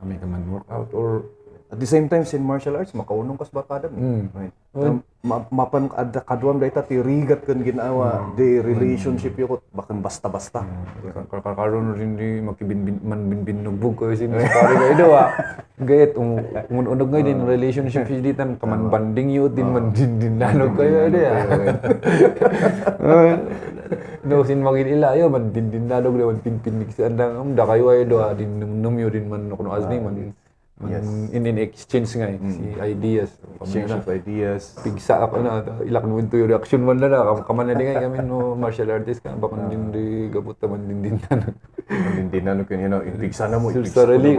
[SPEAKER 3] Kami ka man workout or
[SPEAKER 4] At the same time, sin martial arts, makaunong kas barkada mo. Right. Mapan kaduam da ita, tirigat kan ginawa, di relationship yun, bakan basta-basta.
[SPEAKER 3] Kakaroon rin di makibinbinugbog ko sin story kayo do Gayet, umunog ngayon din relationship hindi tan kaman banding yun din man din nanog kayo ito No, sin magin ilayo man din nanog na man pinpinig sa andang da kayo ay do din numyo din man kuno asni man in exchange nga si ideas.
[SPEAKER 4] Exchange of ideas.
[SPEAKER 3] Pigsa ako na, ilak mo into yung reaction man na kaman na di nga kami no martial artist ka, baka din di gabot naman din na.
[SPEAKER 4] Hindi na yun, pigsa na mo.
[SPEAKER 3] Sarili,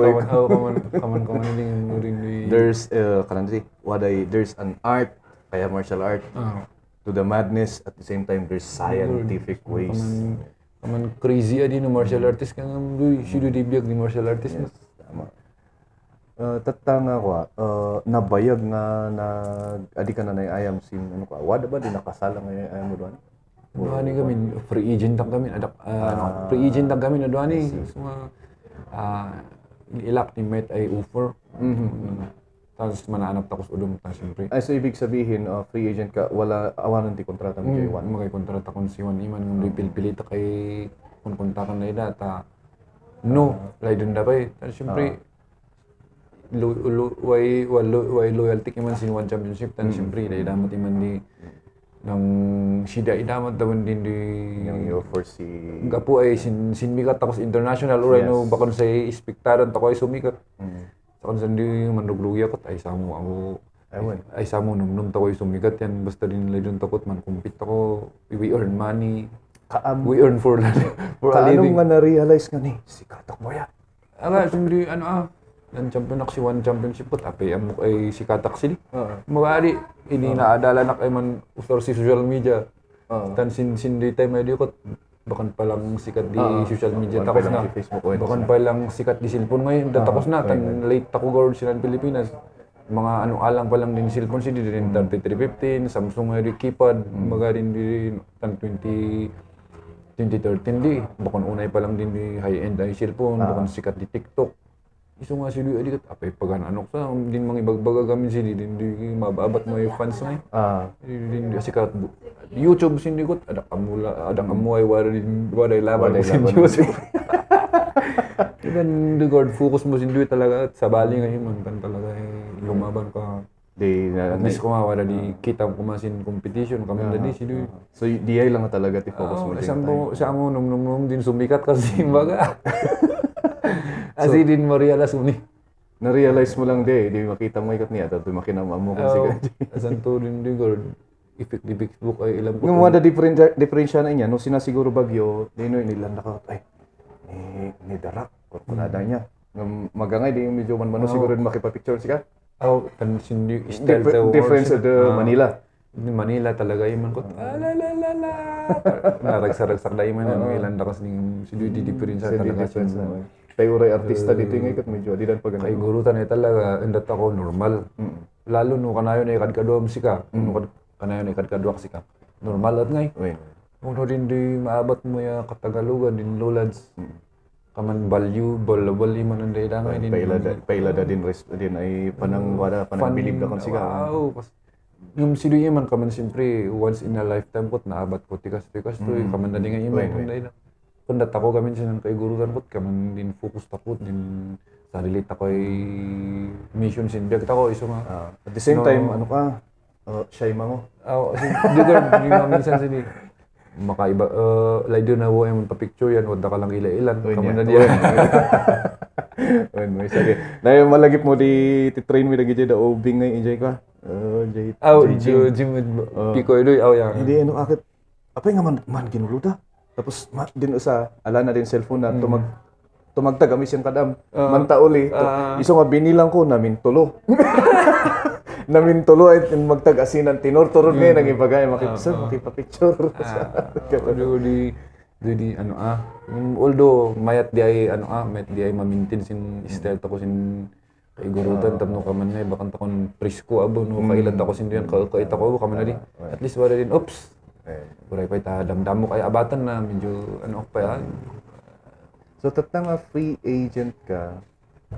[SPEAKER 3] kaman din.
[SPEAKER 4] There's, there's an art, kaya martial art, to the madness, at the same time, there's scientific ways.
[SPEAKER 3] Kaman crazy adi no martial artist ka nga, sido di biyag ni martial artist.
[SPEAKER 4] Yes, tama. Tatanga ko, nabayag na adi ka na ayam sin ano ka, wada ba din nakasala nga ayam mo doon?
[SPEAKER 3] Doon kami, free agent lang kami, free agent lang kami na doon ilak ni Met ay offer. Tapos mananap takos udong ta siyempre.
[SPEAKER 4] Ay, so ibig sabihin, free agent ka, wala awanan ti kontrata mo kay Juan?
[SPEAKER 3] Magay kontrata kon si Juan Iman, ng pilpilita kay kung kontakan na idata. No, lay dun da pa eh. Tapos siyempre, why loyalty man sin One Championship tan siyempre dahil damat iman di nang sida idamat daman din di
[SPEAKER 4] yung for si
[SPEAKER 3] gapo ay sinmikat ako sa international or no bakon sa ispektaran tako ay sumikat sakon sa di mandugluya kat ay samo ako ay samo num tako ay sumikat yan basta din lay dun takot man compete ako we earn money we earn for a living.
[SPEAKER 4] Anong nga na-realize nga ni sikat ako ya
[SPEAKER 3] siyempre ng champion si One Championship po, tapay amok ay si Katak sili. Magari, hindi naadala na kay man usar si social media. Tan sin di time ay diokot, bakan pa lang sikat di social media takos na. Bakan pa lang sikat di cellphone ngayon, takos na, tan late ako guard sinan Pilipinas. Mga alang pa lang din cellphone si di din 3315, Samsung ay di keypad, magari di tan 2013 di, bakan unay pa lang din di high-end ay cellphone, bakan sikat di TikTok. Iso nga sila ay dikat apay pagan anok sa din mga ibagbaga kami sila din di mababat mo yung fans ngay. Din di sikat YouTube sindi kot adang amuay wala laban sa YouTube. Even the God focus mo sindi talaga sa bali ngayon man kan talaga lumaban ka. At least ko wala di kita ko masin competition kami na di sila.
[SPEAKER 4] So di ay lang talaga ti focus mo din.
[SPEAKER 3] Sa amo num din sumikat kasi baga. Asi din mo realize mo ni.
[SPEAKER 4] Na-realize mo lang di makita mo ikat niya, tapos makinama mo kasi
[SPEAKER 3] asan to din di God. Effect di Facebook ay ilang po.
[SPEAKER 4] Yung mga diferensya na niya, no sinasiguro bagyo, dino nilang naka ay ni darak korporada niya. Magangay di medyo man siguro makipapicture sika.
[SPEAKER 3] Kan sindi style
[SPEAKER 4] difference of the Manila.
[SPEAKER 3] Manila talaga yung man ko. Naragsak da man ang ilan dakas ning sindi diferensya talaga siya.
[SPEAKER 4] Tayo ray artista dito yung ikat medyo adidan pag
[SPEAKER 3] kay gurutan ay talaga endat ako normal. Lalo no kanayon ay kadkadom sika. Kanayon ay kadkadwak sika. Normal at ngay. Kung rin di maabot mo ya katagalugan din lolads. Kaman value ball man ang dayda ngay din.
[SPEAKER 4] Pailada din ay panang bilib na kon sika.
[SPEAKER 3] Wow. Yung siduy man kaman siyempre once in a lifetime pot naabot ko tikas to kaman na din ngay man dayda. Kundat ako kami siya ng kay gurutan pot kaman din focus takot din sarili ako ay mission sinbiag ako iso nga.
[SPEAKER 4] At the same time ano ka shy mango.
[SPEAKER 3] Di nga minsan sini makaiba lay doon na wo ay pa-picture yan wala ka lang ilan kaman na diyan.
[SPEAKER 4] May sige. Na malagip mo di train mo lagi da obing na enjoy ka.
[SPEAKER 3] Jim Pico idoy yan.
[SPEAKER 4] Hindi ano akit apay nga man ginuluda. Tapos din usa ala na din cellphone na tumagtag kami siyang kadam mantauli iso nga binilang ko namin tulo ay magtag asinan tinor-turod ngayon naging bagay makipicture
[SPEAKER 3] di although mayat di ay ma-maintain sin style tako sin kay gurutan tapno kaman ngay bakan takon presko abo no kailad ako sin diyan kaita ko kaman na di at least wala din oops Uray pa ita damdam mo kay abatan na medyo ano pa yan.
[SPEAKER 4] So tatang nga free agent ka.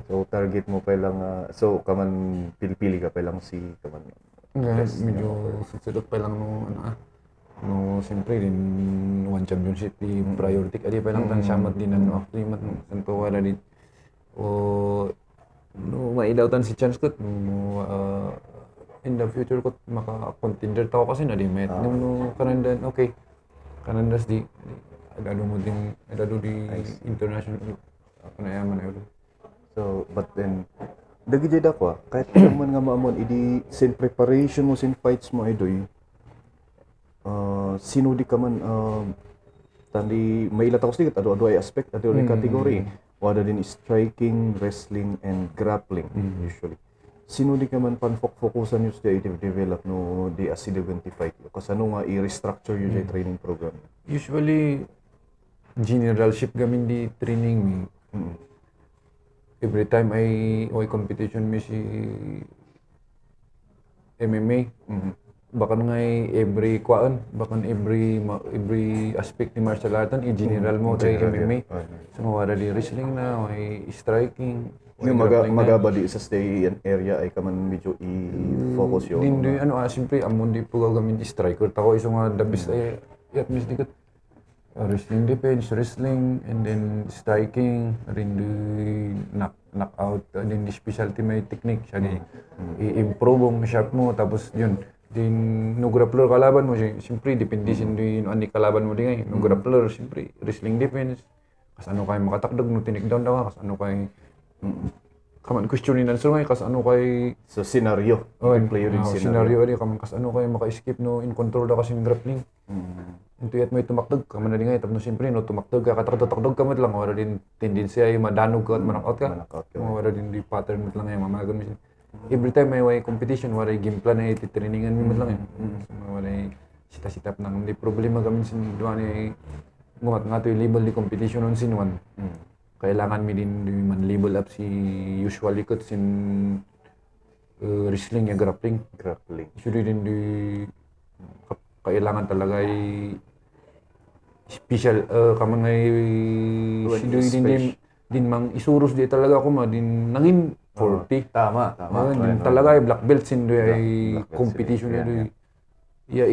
[SPEAKER 4] So target mo pa lang so kaman pili ka pa lang si kaman.
[SPEAKER 3] Medyo susudot pa lang no siyempre din one championship di priority adi pa lang tan siyamat din ano after mat santo wala din o no maidawtan si chance ko no in the future ko maka-contender tao kasi na di met no kanandan okay kanandas di adado mo din adado di international ano yaman ayo.
[SPEAKER 4] So but then dagi jud ako kahit man nga maamon idi sin preparation mo sin fights mo idoy sino di ka man tandi may ila takos ado ay aspect ado ay category wala din striking, wrestling and grappling usually. Sino di ka man fokusan yung i-develop no di as 75 kasi ano nga i-restructure yung training program.
[SPEAKER 3] Usually generalship gamin di training mi. Every time ay competition mi si MMA. Bakan nga every aspect ni martial art i-general mo tayo MMA. So mawala di wrestling na, may striking.
[SPEAKER 4] Yung magabadi sa stay area ay kaman medyo i-focus yun.
[SPEAKER 3] Hindi siyempre amon di po gagawin striker tako iso nga the best ay at mis dikit wrestling defense, wrestling and then striking, rin di knockout, and then specialty may technique siya di i-improve ang sharp mo tapos yun din no grappler kalaban mo siyempre depende din ani kalaban mo di ngay no grappler siyempre wrestling defense kas ano kay makatakdag no tinikdown daw kas ano kay kaman questionin answer ngay kas ano kay
[SPEAKER 4] so scenario player din
[SPEAKER 3] scenario adi kaman kas ano kay maka-escape no in control da kasi grappling into yat may tumakdag kaman na di ngay tapno siyempre no tumakdag ka katakdag ka mat lang wala din tendency ay madanog ka at manakaut ka wala din di pattern mat lang ay mamagan mo every time may competition, wala game plan na iti-trainingan mo lang wala sita-sitap nang hindi problema kami sa duwan ay gumat nga ito yung label di competition on sinuan. Kailangan mi din man label up si usually cut sin wrestling ya grappling. Usually din di kailangan talaga ay special kaman ngay din mang isuros di talaga ako ma din nangin 40.
[SPEAKER 4] Tama.
[SPEAKER 3] Talaga ay black belt sindo ay competition ay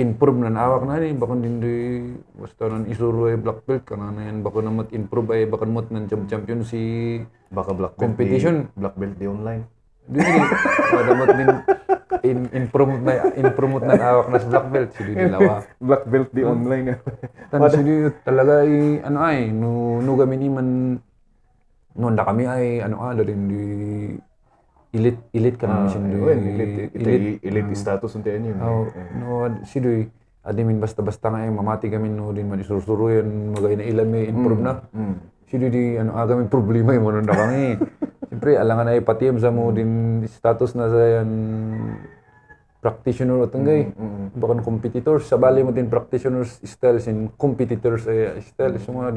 [SPEAKER 3] improve na awak na ni bakon din basta nan isuro ay black belt kana na yan bako na mat improve ay bako mat nan champion si
[SPEAKER 4] baka black belt
[SPEAKER 3] competition
[SPEAKER 4] black belt di online.
[SPEAKER 3] Dili kada mat din improve na awak na sa black belt si dilawa.
[SPEAKER 4] Black belt di online.
[SPEAKER 3] Tan si talaga ay no gamin man noon na kami ay din di elite ka naman siya
[SPEAKER 4] elite status unti yun.
[SPEAKER 3] No, sidoy adimin basta-basta nga mamati kami no din man isurusuro yun magay na ilan may improve na. Sidoy di kami problema yung noon na kami. Siyempre alangan ay patiyam sa mo din status na sa yan practitioner o tanggay. Baka competitors sa bali mo din practitioners style sin competitors style so mga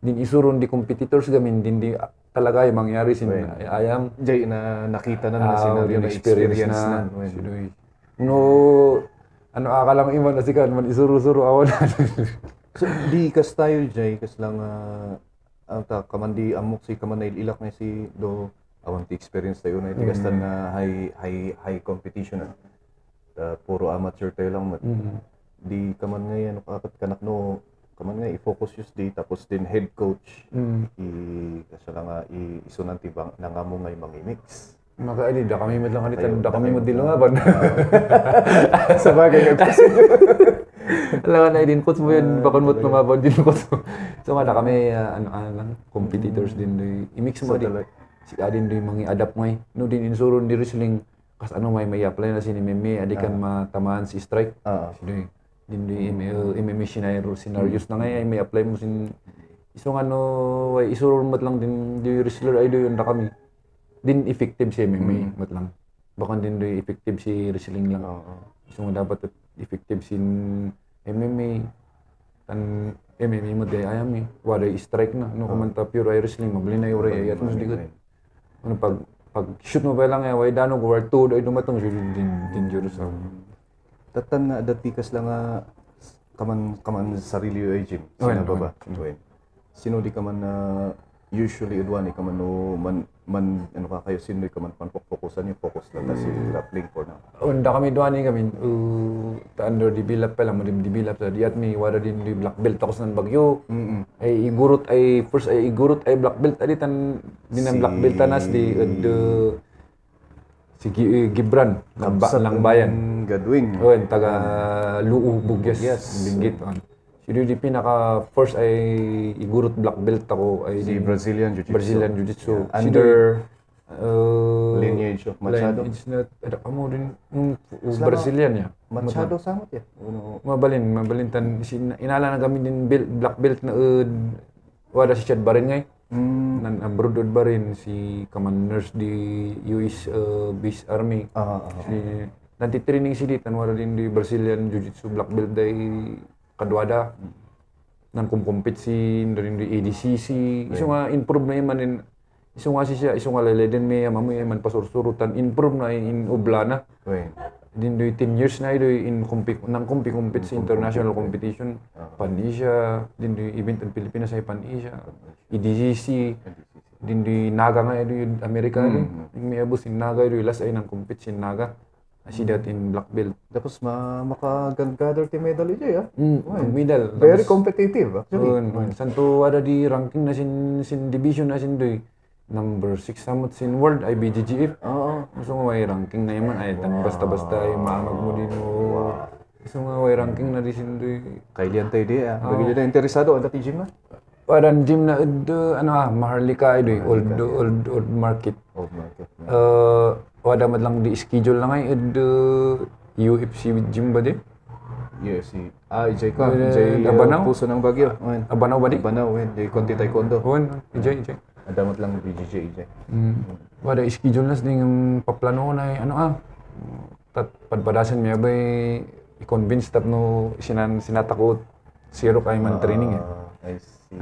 [SPEAKER 3] din isuron di competitors gamin din di talaga ay mangyari sin ayam
[SPEAKER 4] jay na nakita na sila
[SPEAKER 3] yung experience na no akala mo iman na sikan man isuro-suro awan
[SPEAKER 4] so di kas tayo jay kas lang kaman di amok si kaman na ilak na si do awan ti experience tayo na itigas na high competition puro amateur tayo lang di kaman ngayon kanak no kaman nga i-focus yung day tapos din head coach kasi lang isunan tibang nangamo ngay mangimix
[SPEAKER 3] maka da kami lang kanitan da kami modelo nga ba
[SPEAKER 4] sa bagay
[SPEAKER 3] alangan na din coach mo yan bakon mo't lumabon din coach so nga da kami lang competitors din i-mix mo din si adin din mangi adapt ngay no din insuron di wrestling kas may apply na si MMA adikan matamaan si strike hindi MMA scenarios na ngayon may apply mo sin isong isuror mat lang din di wrestler ay do yun na kami din effective si MMA mat lang baka din do effective si wrestling lang isong dapat effective sin MMA tan MMA mo day ayam wala strike na no kumanta pure ay wrestling mabli na yung ay at mas digot pag shoot mo ba lang ay danog war 2 ay dumatong din dangerous
[SPEAKER 4] tatan nga dati kas lang kaman sarili yo ay gym.
[SPEAKER 3] Wen,
[SPEAKER 4] Sino ba? Wen. Sino di ka man na usually udwan ka man no man ano ka kayo sino di ka man fokusan yung focus lang kasi grappling for now.
[SPEAKER 3] Unda kami duani kami under develop pa lang mo develop sa diat mi wala din di black belt ako sa Bagyo. Ay igurot ay first ay igurot ay black belt aditan din ang black belt tanas di si Gibran lang bayan.
[SPEAKER 4] Gadwin.
[SPEAKER 3] Owen taga Luu Bugyas Benguet on. Sino di pinaka first ay igurot black belt ako ay
[SPEAKER 4] Si
[SPEAKER 3] di
[SPEAKER 4] Brazilian Jiu-Jitsu.
[SPEAKER 3] Brazilian Jiu-Jitsu.
[SPEAKER 4] Yeah, under
[SPEAKER 3] Uh,
[SPEAKER 4] lineage of Machado.
[SPEAKER 3] It's not, ada kamu din, Brazilian ya.
[SPEAKER 4] Machado samot ya. Uno.
[SPEAKER 3] Mabalin tan inala na kami din black belt na wala si Chad Barin ngay. Nan abroad barin si commanders di US Base Army. Si nanti training si di tan wala din di Brazilian Jiu-Jitsu black belt day kadwada. Nan compete si dari di ADCC. Isu nga improve na man din. Isu nga siya, isu nga laleden may mamoy man pasursurutan improve na in Ublana. Din do 10 years na do in compete sa international competition. Panisha, din do event in Pilipinas ay Panisha. EDCC, din do Naga nga do Amerika do. May abos in Naga do last ay nang compete sin Naga. Asi dat in black belt.
[SPEAKER 4] Tapos makagather ti medal ito ya.
[SPEAKER 3] Medal.
[SPEAKER 4] Very competitive actually.
[SPEAKER 3] Santo ada di ranking na sin division na sin do. Number 6 samot sin world ay BJJF. Gusto nga may ranking na yaman ay basta-basta ay maamag mo din mo. Gusto nga may ranking na di sin do.
[SPEAKER 4] Kailian tayo di ah. Bagi na interesado ang dati gym na?
[SPEAKER 3] Padan gym na Maharlika ay do old market.
[SPEAKER 4] Old market.
[SPEAKER 3] Wada madlang di schedule lang ay UFC gym ba di?
[SPEAKER 4] UFC. Ijay ka. Ijay
[SPEAKER 3] Abanaw?
[SPEAKER 4] Puso ng Bagyo.
[SPEAKER 3] Abanaw ba di?
[SPEAKER 4] Abanaw, Ijay Konti Taekwondo.
[SPEAKER 3] Ijay.
[SPEAKER 4] Adamot lang BJJ, Ijay.
[SPEAKER 3] Wada schedule nas ding yung paplano na padpadasan miya ba i-convince tap no sinatakot zero kay man training
[SPEAKER 4] I see.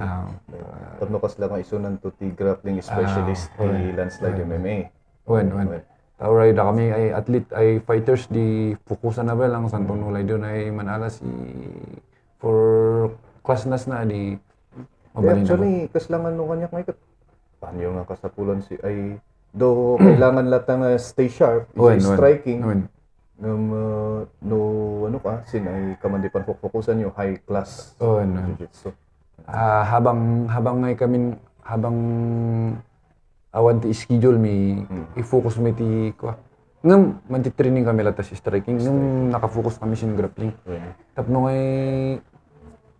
[SPEAKER 4] Tapno kas lang ang isunan to ti grappling specialist ti Landslide MMA.
[SPEAKER 3] Wen. Tawray da kami ay athlete ay fighters di fokusan na ba lang santong nulay doon ay manala si for class nas na di mabalin na.
[SPEAKER 4] Actually, kaslangan nung kanya ngayon. Paano yung kasapulan si ay do kailangan latang stay sharp, striking. No ano ka sin ay kamandipan fokusan yung high class jiu-jitsu. Habang
[SPEAKER 3] ngay kami habang awan ti schedule mi i-focus mi ti kwa ngam man ti training kami latas striking ngam naka-focus kami sin grappling tapno ngay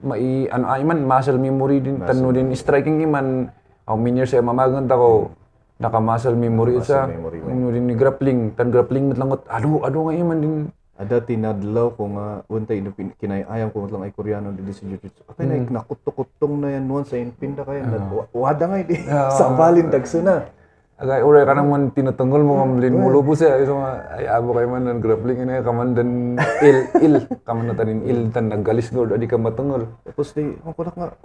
[SPEAKER 3] mai ano ay man muscle memory din tanno din striking man aw minor sa mamagan ta ko naka muscle memory sa ano din ni grappling grappling matlangot ado ngay man din
[SPEAKER 4] ada tinadlaw ko nga untay kinayayam ko lang ay Koreano dili sa jiu-jitsu. Apay na nakutong na yan nuan sa inpinda kaya wada nga di sambalin dagsuna.
[SPEAKER 3] Agay ure ka naman tinatangol mo mamlin mo lubos so ay abo kay man ng grappling ina kaman dan il kaman na tanin il tan naggalis gord adi ka matangol.
[SPEAKER 4] Tapos di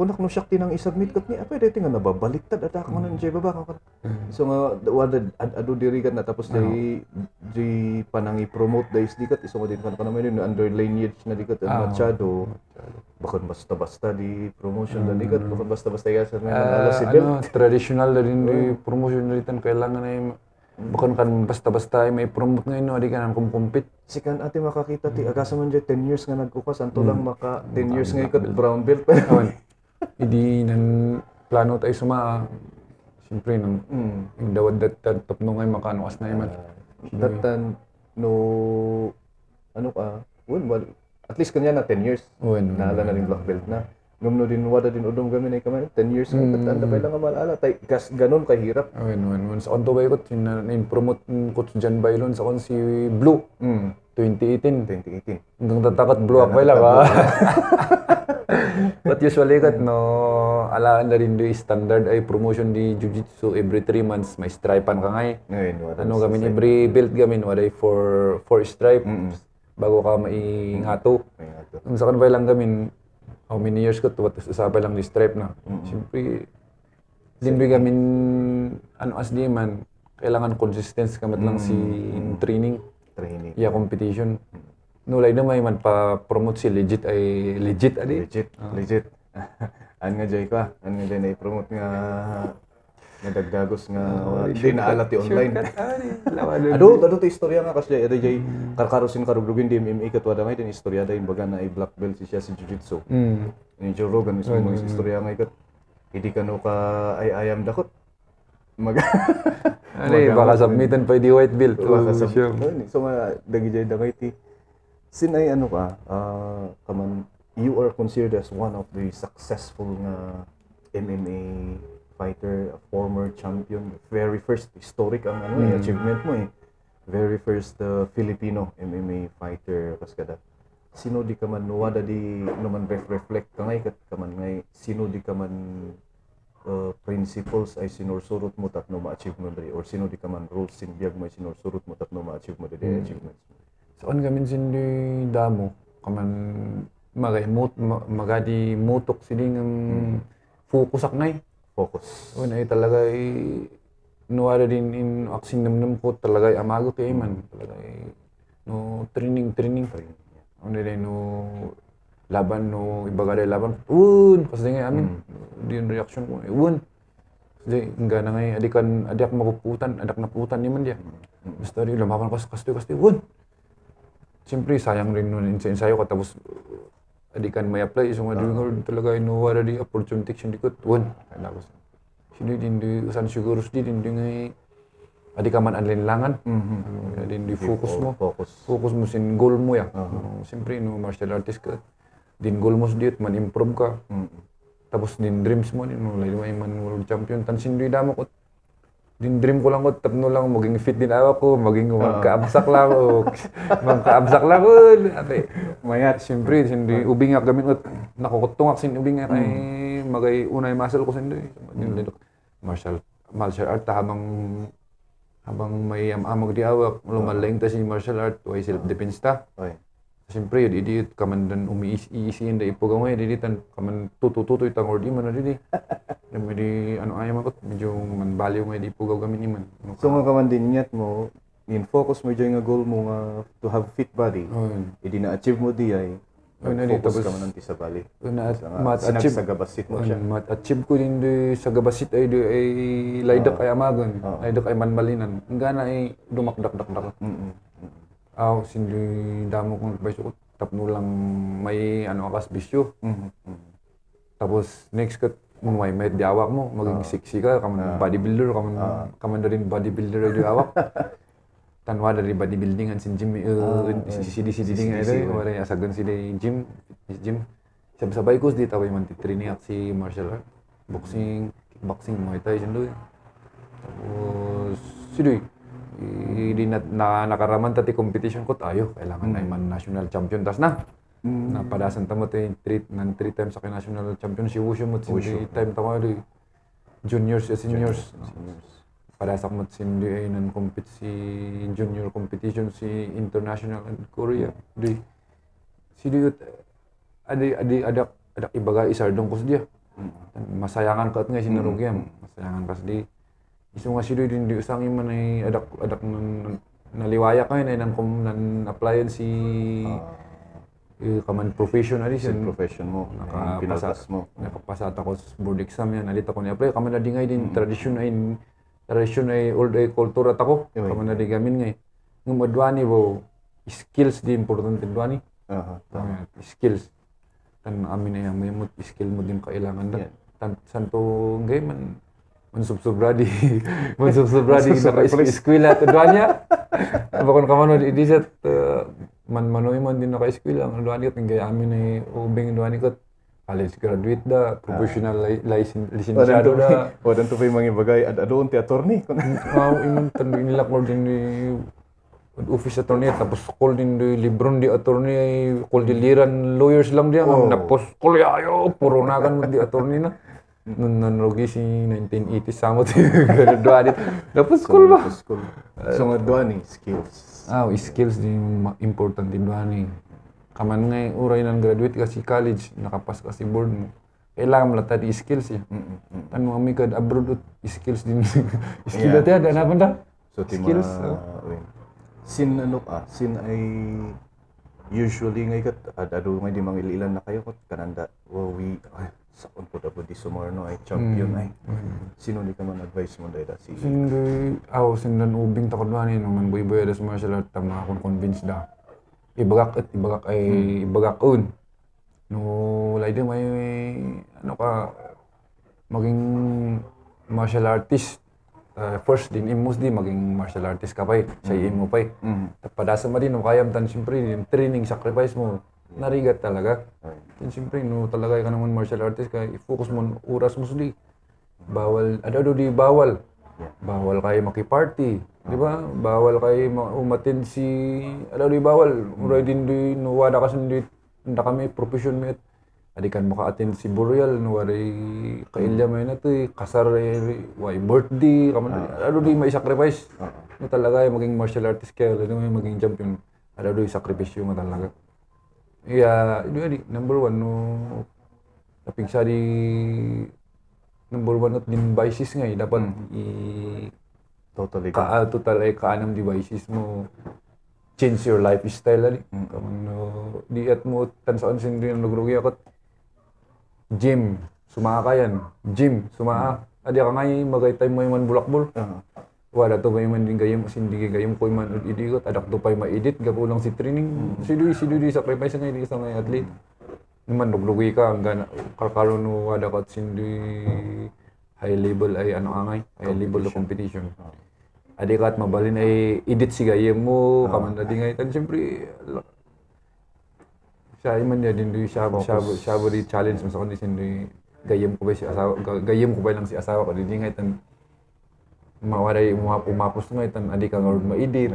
[SPEAKER 4] kunak no shakti nang isubmit kat ni apay dito nga nababaliktad ata ka man jay baba ka. So nga wada ado diri kat na tapos di panangi promote da isdikat iso nga din kan naman no under lineage na dikat Machado. Bakit basta-basta di promotion na dikat bakit basta-basta ya sa mga si belt
[SPEAKER 3] traditional na din di promotion na ditan kailangan ay bukan kan basta-basta ay may promote ngayon no adi ka nang compete
[SPEAKER 4] sikan ati makakita ti agasa man 10 years nga nagkukas anto lang maka 10 years nga ikat brown belt
[SPEAKER 3] idi nan plano tayo suma siyempre nang yung dawad dat tapno ngay makanukas na iman
[SPEAKER 4] datan no ano ka well at least kanya na 10 years. Naala na rin black belt na. Ngumno din wada din udom kami na kamay 10 years nga tanda pa lang malala tay gas ganon kahirap.
[SPEAKER 3] Sa onto bay ko promote coach Jan Bailon sa kon si Blue 2018. Hanggang tatakat blue up lang But usually kat no alaan na rin do standard ay promotion di jiu-jitsu every 3 months may stripean ka ngay. Ano kami every belt gamin waday for stripe. Bago ka maingato. Sa kanbay lang gamin, how many years ko, usapay lang di stripe na. Siyempre, dinbay gamin, as di man, kailangan consistency kamat lang si training. Yeah, competition. nulay na may man pa-promote si legit ay legit adi.
[SPEAKER 4] Legit. An nga jay ka, an nga jay na-promote nga dagdagos nga di naalat ti online. Ado to istorya nga kasi ada jay karkarosin karugdugin di MMA katwa da ngay din istorya da baga na ay black belt siya si jiu-jitsu. Ni Joe Rogan mismo mga istorya nga ikat. Hindi ka no ka ay ayam dakot.
[SPEAKER 3] Baka submitan pa di white belt.
[SPEAKER 4] So nga dagi jay da ngay ti sinay ano ka kaman you are considered as one of the successful nga MMA fighter, a former champion, very first historic ang achievement mo eh. Very first Filipino MMA fighter kaskada. Sino di ka man nuwada di naman reflect ka ngay kat kaman ngay sino di ka man principles ay sinursurot mo tapno ma-achieve mo diri or sino di ka man rules sinbiyag mo ay sinursurot mo tapno ma-achieve mo diri achievements mo.
[SPEAKER 3] So kan gamin sindi damo kaman magadi mutok sining focus aknay.
[SPEAKER 4] Focus.
[SPEAKER 3] Ay talaga nuwada din in aksing namnam ko talaga amago kay man talaga no training. Ano din no laban no ibaga laban kasi nga amin din reaction ko kasi nga na ngay adik mapuputan adak naputan ni man dia. Basta di lumaban kasi siyempre sayang rin nun ensayo ko tapos adikan may apply so nga doon talaga inuwara di opportunity hindi ko kala ko sino din di usan siguro din ngay adi ka man anlinlangan din di focus mo sin goal mo ya siyempre no martial artist ka din goal mo diet man improve ka tapos din dreams mo no lain man world champion tansin di damo ko din dream ko lang ko tapno lang maging fit din ako maging magkaabsak lang ko ate mayat siyempre sindi ubing ak gamin ut nakukutong ak sin ubing ak ay magay unay muscle ko sindi martial art habang may amag di awak lumalang ta si martial art way self defense ta siyempre yun kaman dan umiisiin da ipo gamay diditan kaman tututoy tang or di man di di ano ayaw man medyo man baliw nga di po gawin ni man.
[SPEAKER 4] So nga kaman din nyat mo in focus mo dyan nga goal mo nga to have fit body. Idi na-achieve mo di ay focus ka man nanti sa bali.
[SPEAKER 3] Ma-achieve
[SPEAKER 4] sa gabasit mo siya.
[SPEAKER 3] Ma-achieve ko din di sa gabasit ay laydak ay amagon. Laydak ay manmalinan. Ang gana ay dumakdak-dak. Sindi damo kong bayso ko tapno lang may akas bisyo. Tapos next cut may di awak mo maging sexy ka kaman bodybuilder kaman rin bodybuilder di awak tanwa dari bodybuilding sin gym sidi nga ito wala asagan sila gym sabay ko di taway man training ak si martial art boxing kickboxing muay thai dyan doon tapos sidoy di nakaraman tati competition ko tayo kailangan na man national champion tas na napadasan tamo tayo 3 times sa national champion si Wushu mo sindi time tamo di juniors at seniors padasak mo sindi ay nan-compete si junior competition si international and Korea di sidi adak ibaga isardong ko dia masayangan ka at nga sinarugyam masayangan ka di iso nga sidi din di usang man ay adak naliwaya ka yun ay nan-applyan si kaman professional
[SPEAKER 4] profession mo pinatas mo
[SPEAKER 3] nakapasa ako sa board exam yan nalit ako ni-apply kaman na di ngay din tradisyon ay old ay kultura tako kaman na di gamin ngay ng madwani bo skills di importante dwani skills tan amin ay may skill mo din kailangan da tan santo ngay man subsobra di naka-eskwela to dwanya bakon kamano di set manoy man din naka-eskwela ang dwani kat ngay amin ay ubing dwani kat college graduate da professional lisensyado da
[SPEAKER 4] wadan to pay mga bagay adon ti attorney
[SPEAKER 3] imong tan nila ko din ni office attorney tapos call din di libron di attorney call di liran lawyers lang dia napos call ayo puro nakan mo di attorney na nanugi si 1980 samot graduate tapos call ba
[SPEAKER 4] so nga dwani skills
[SPEAKER 3] skills din important din dwani kaman ngay uray ng graduate kasi college nakapas kasi board mo kailangan mo lang tadi skills ya ano kami kad abroad skills din skill dati ada na
[SPEAKER 4] so
[SPEAKER 3] skills
[SPEAKER 4] sin ay usually ngay kat adu ngay di mangililan na kayo kat kananda we ay sakon po dapat di sumarno ay champion ay sino di ka man advice mo dahil si
[SPEAKER 3] Hindi, ako sindan ubing takot ba ni naman buhay-buhay sa martial art tama akong convinced da. Ibagak ay ibagak un. No, wala din may ano ka maging martial artist. First din imus di maging martial artist ka pa sa imo pa. Padasa mo din no kayam tan siyempre yung training sacrifice mo narigat talaga. Then siyempre no talaga ka naman martial artist ka i-focus mo oras mo sudi. Bawal di bawal. Bawal kayo maki-party, di ba? Bawal kayo umatin si di bawal. Mura din di no wala kasi di nda kami profession met. Adikan mo ka-attend si burial, no, waray kailya may na to kasar way birthday, kaman di may sacrifice. No talaga yung maging martial artist kaya, may maging champion, di sakripisyo mo talaga. Iya, di number one, no, napigsa di number one at din vices nga dapat
[SPEAKER 4] totally
[SPEAKER 3] total ay kaanam devices mo. Change your lifestyle ali. No, di at mo tansaon sin din nagrugi ako. Gym, sumaa ka yan. Gym, sumaa. Adi ka ngay magay time mo man bulakbol. Wala to ba man din gayam sindi gayam ko man idikot adak to pay ma-edit gapulang si training. Sidu sacrifice ngay di sa ngay athlete. Naman naglugi ka hanggang karkaron no wala ka sindi high level ay angay, high level of competition. Adi ka at mabalin ay edit si gayam mo, kaman adi ngay tan siyempre siya man niya din siya di challenge mo sa kondisyon di gayam ko ba si asawa gayam ko ba lang si asawa ko di ngay tan mawaray umapos ngay tan adi ka ngord ma-edit.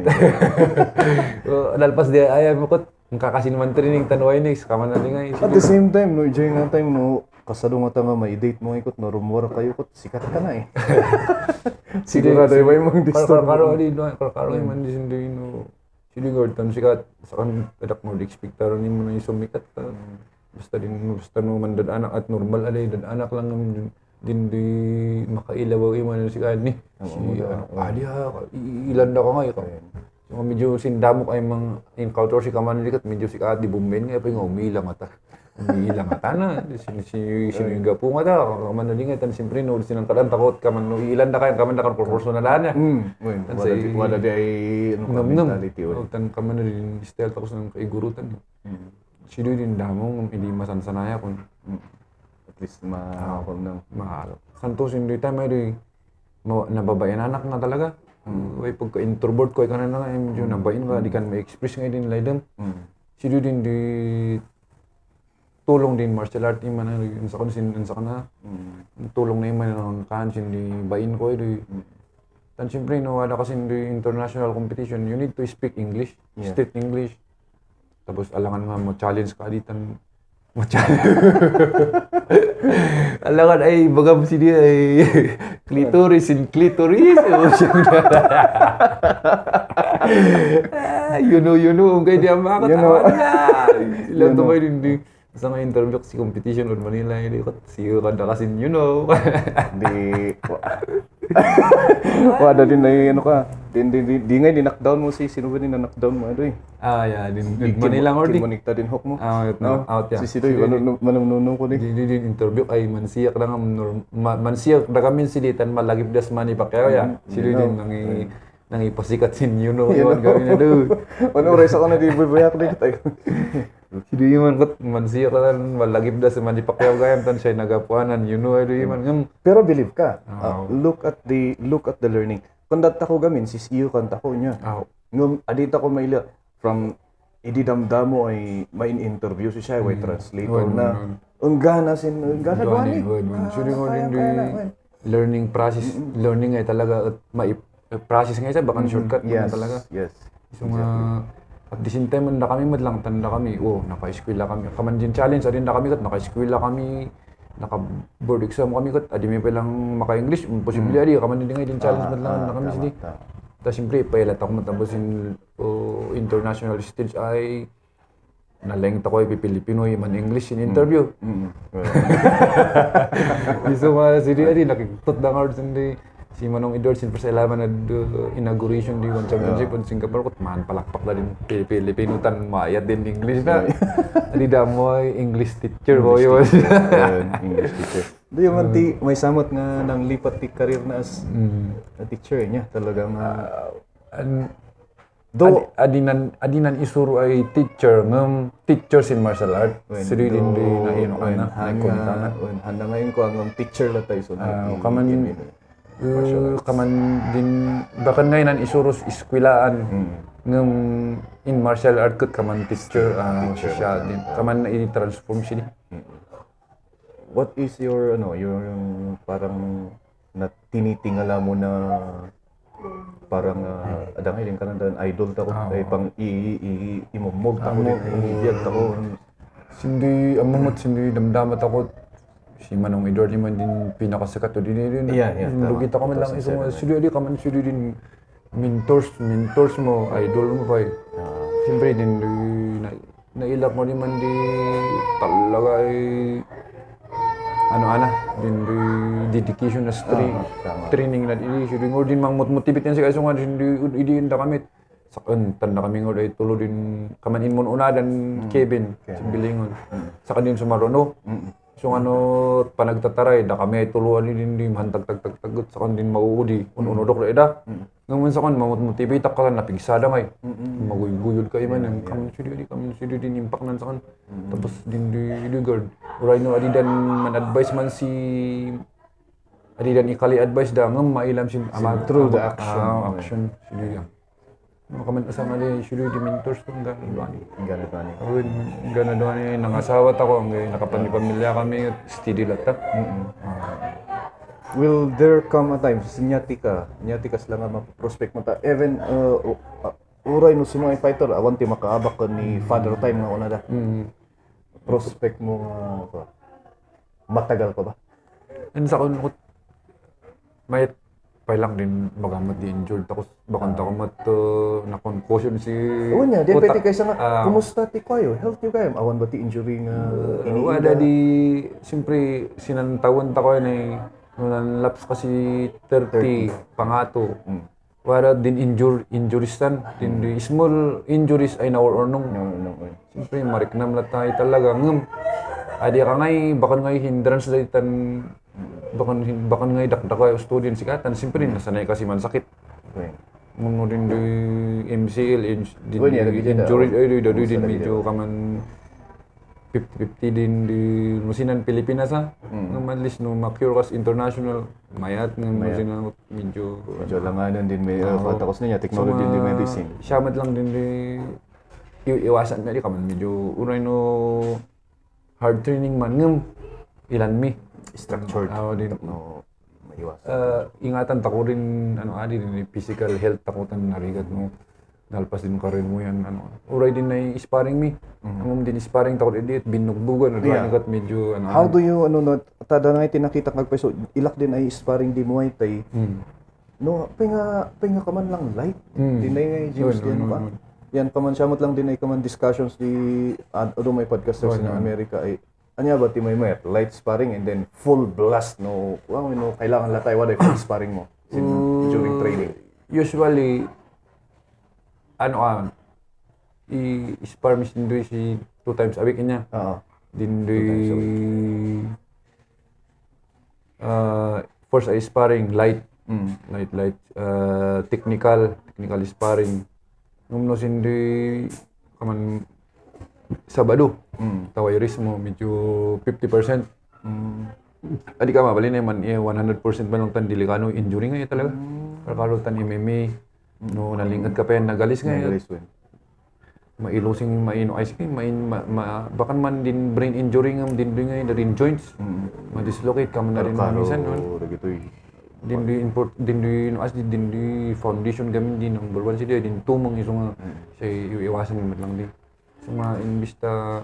[SPEAKER 3] Dalpas di ay mo ko kakasin man training tan way next kaman adi ngay.
[SPEAKER 4] At the same time no during that time no kasado nga tama ma-date mo ikot no rumor kayo kot sikat ka na eh. Sigurado ba yung disturb
[SPEAKER 3] karo man di no sili ngord tan sikat sa kan tadak mo di expectar ni mo na yung sumikat ka. Basta no man anak at normal alay anak lang naman din di makailaw yung man sikat ni. Ilan na ka nga so medyo sindamok ay mga encounter si kaman dikat medyo sikat di bumben nga pa yung umilang ata na sinuga po nga ta kaman na dingat tan siyempre no sinang kadan takot kaman no ilan na kayo kaman na kan proporsyonal niya
[SPEAKER 4] wala di ay mentality
[SPEAKER 3] tan kaman na din style tapos ng kaigurutan sido din damong hindi masansanaya kun
[SPEAKER 4] at least mahakot ng
[SPEAKER 3] santos hindi tayo may nababayan anak nga talaga way pagka-introvert ko ikaw na nga medyo nabayin ka di kan ma-express nga din laydam sido din di tulong din martial art yung man sa kana tulong na yung man kan hindi bain ko tan siyempre no wala kasi hindi international competition you need to speak English street English tapos alangan nga mo challenge ka ditan alangan ay bagam si dia ay clitoris you know kay dia makatawa na sila to ba hindi sa mga interview si competition on Manila hindi ko siyo kada kasi di wala din na ano ka di nga knockdown mo si sino ba din na knockdown mo din Manila or di
[SPEAKER 4] Monikta din hook mo
[SPEAKER 3] out ya
[SPEAKER 4] si Sidoy manununong ko
[SPEAKER 3] di interview ay mansiyak lang mansiyak da kami silitan malagip das Manny Pacquiao ya Sidoy din nangipasikat sin yun gawin na do
[SPEAKER 4] ano oras ako na di bubuyak din tayo
[SPEAKER 3] Sido man kot mansiya ka lan malagip da sa Manny Pacquiao gayam tan siya nagapuanan man
[SPEAKER 4] pero believe ka look at the learning kundat ako gamin sis iyo kanta ko niya ngum adita ko maila from ididamdamo ay may interview si siya way translator na unggana gani
[SPEAKER 3] sido mo din learning process learning ay talaga process nga isa bakan shortcut talaga so at the same time na kami madlang tanda kami naka-eskwela kami kaman din challenge adin na kami naka-eskwela kami naka-board exam kami adi may palang maka-English posible adi kaman din nga din challenge madlang na kami sidi ta siyempre pailat ako matapos in international stage ay nalengit ako ay Pilipino man English in interview so sidi adi nakiktot da nga sindi Si Manong Edward, sin first eleven na inauguration di One Championship on Singapore, kot man palakpak na din Pilipino tan maayat din English na. Adi da mo ay English teacher ko yun.
[SPEAKER 4] English teacher. Do you man ti may samot nga nang lipat ti career na as na teacher niya talagang do
[SPEAKER 3] adinan isuro ay teacher ngam teachers in martial art. Siri din di na ino kana na
[SPEAKER 4] handa ngayon ko ang teacher la tayo so
[SPEAKER 3] kaman din bakan ngayon isuros iskwilaan ngam in martial art ket kaman teacher siya din kaman i-transform siya.
[SPEAKER 4] What is your your parang na tinitingala mo na parang adang din ka na idol ta ko ay pang imomog ta ko ibiyag ta ko
[SPEAKER 3] sindi amamot sindi damdamat ako si Manong Edward man din pinakasikat din lugi ta man lang isong studio ka man studio din mentors mo idol mo pa siyempre din nailak mo din man di talaga ay din dedication na training na di shooting or din mang motivate yan si kaso nga hindi inda kami sakan tanda kami nga ay tulo din kamanin mo una dan Kevin sa bilingon saka din sumarono so panagtataray da kami ay tuluan din hantag-tag-tagot saka din mauudi ununodok na ida ngayon sa kan motivate ka na napigsada ngay maguyod kayo man yung kami studio din impactnan sa kan tapos din di guard uray no adidan man advice man si adidan ikali advice da ngam mailam sin
[SPEAKER 4] through the action
[SPEAKER 3] studio makaman asama di studio di mentors ko gana doon nangasawa ta ko nakapamilya kami steady lata.
[SPEAKER 4] Will there come a time nyati ka sila nga prospect mo ta even uray no sino ay fighter awan ti makaabak ka ni Father Time nga una da prospect mo nga matagal pa ba
[SPEAKER 3] sa kun may lang din magamot di injured tapos bakon ta ko na concussion si
[SPEAKER 4] unya di pwede kaysa nga kumusta ti kayo healthy kayo awan ba ti injury nga
[SPEAKER 3] wala di siyempre sinantawan ta ko ni nung laps kasi 30 pangato. Wala din injuries tan. Din small injuries ay naornong. Siyempre mariknam lang tayo talaga. Adi ka ngay, bakan ngay hindrance dahil tan bakan ngay dakdak kayo student sikatan. Siyempre nasanay kasi man sakit. Nung din di MCL, injury ay din medyo kaman 50-50 din di musinan Pilipinas at least no ma-cure kas international mayat ng musinan medyo
[SPEAKER 4] langanan din may patakos niya technology din medicine.
[SPEAKER 3] Siyamat lang din di iwasan na di kaman medyo unay no hard training man ilan mi
[SPEAKER 4] structured
[SPEAKER 3] din
[SPEAKER 4] no maiwas.
[SPEAKER 3] Ingatan ta ko rin adi din physical health takutan narigat mo nalpas din karir mo yan uray din na sparring mi din sparring takot edit binugbugan kat medyo
[SPEAKER 4] how do you tada na tinakita kag peso ilak din ay sparring di Muay Thai no pinga ka man lang light din ay gyms din pa yan paman siamot lang din ay kaman discussions di may podcasters in America ay anya ba ti may light sparring and then full blast kailangan latay waday full sparring mo during training
[SPEAKER 3] usually i-spar mi sindoy si 2 times a week niya. Dindoy first ay sparring light technical sparring. Ngumno sindoy kaman Sabado. Taway risk mo medyo 50%. Adi ka mabali na man 100% ba lang tan delikano injury nga talaga. Pero tan MMA no nalingad ka pa yan nagalis nga mailosing maino ice cream bakan man din brain injury nga din rin joints ma-dislocate ka man na rin minsan din foundation gamin din number 1 sila din tumong iso nga siya iwasan man lang din so imbista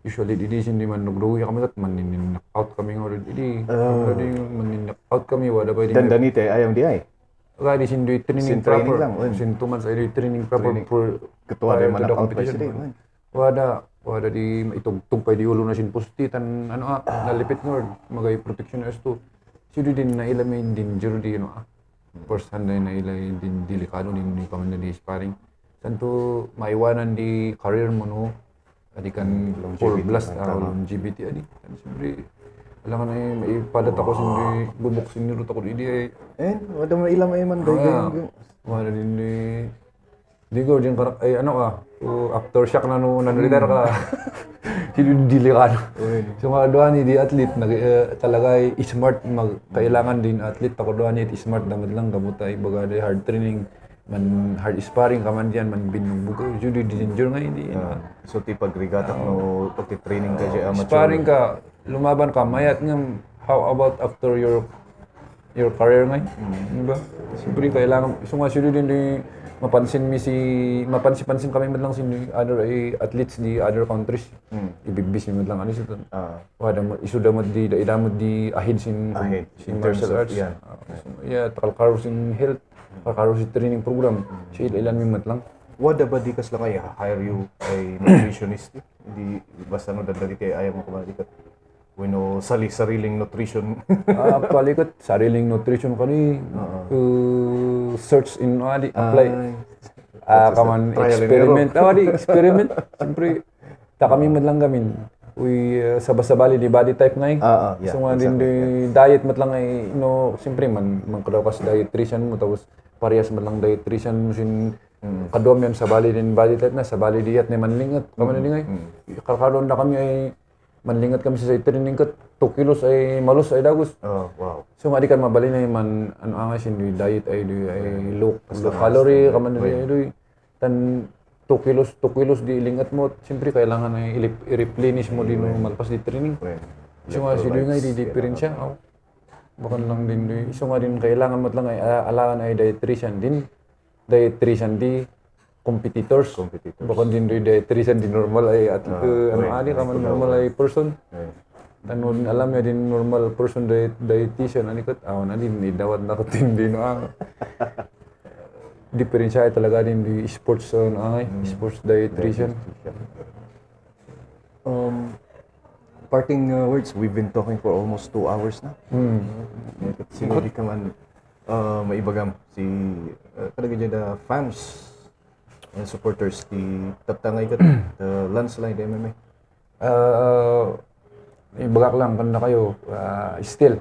[SPEAKER 3] usually di man nagruhi kami at man knock-out kami already man knock-out kami wala pa din
[SPEAKER 4] dandanite ayam di ay
[SPEAKER 3] di sindoy training proper lang sin 2 months ay training proper for
[SPEAKER 4] ketua day malak-out pa sila
[SPEAKER 3] wada di itugtug pa di ulo na sin pusti tan nalipit ngord magay protection as to Sudi din na ilamin din juro di first hand na ilay din delikado din di kaman na di sparring. Santo maiwanan di career mo no. Adi kan full blast longevity adi. Kan siyempre alam na may padat ako sindi bubuksin ni Ruta ko di ay.
[SPEAKER 4] Wala mo ilam ay man gagawin.
[SPEAKER 3] Wala din di ko din karak ay ano ka. After shock na no retire ka. Delikado. So mga doan ni di athlete talaga ay smart kailangan din athlete ako doan ni smart dapat lang gamot ay baga hard training man hard sparring ka man diyan man binong bugo judi danger nga hindi
[SPEAKER 4] So ti pagrigatak no pagti-training ka diya amateur.
[SPEAKER 3] sparring ka lumaban ka mayat nga how about after your career nga di ba siyempre kailangan sunga sudi din di mapansin kami man lang si other athletes di other countries ibibis mi man lang ano sa wala mo isuda mo di idamod di ahead sin martial arts takal sin health kakaro si training program siya ilan mi man lang
[SPEAKER 4] Wada ba di kas lang ay hire you ay nutritionist hindi basta no dadali kay ayaw mo kumali ka bueno sariling nutrition.
[SPEAKER 3] Actually kat sariling nutrition kani search in apply kaman experiment experiment siyempre ta kami man lang gamin sabali di body type ngay so nga din di diet mat lang ay siyempre man kadaw kas dietitian mo tapos parehas man lang dietitian mo sin kadom yan sabali din body type na sabali diet na manlingat kaman din ngay kalkaron na kami ay manlingat kami sa training kat 2 kilos ay malos ay dagos.
[SPEAKER 4] Wow.
[SPEAKER 3] So nga di kan mabali na man ano sin diet ay low calorie kaman ay tan 2 kilos di lingat mo siyempre kailangan ay i-replenish mo din malpas di training. So nga si nga di diferensya. Bakan lang din so nga din kailangan mo lang ay alangan ay dietitian di competitors. Bakon din dietitian di normal ay at kaman normal ay person. Tanon alam ya din normal person dietitian ani kat na din idawat na ko din diferensya ay talaga din di sports sports dietitian.
[SPEAKER 4] Parting words, we've been talking for almost 2 hours na. Sinudi ka man maibagam si talaga dyan the fans and supporters di taptangay ka the landslide MMA.
[SPEAKER 3] Ibagak lang kanda kayo still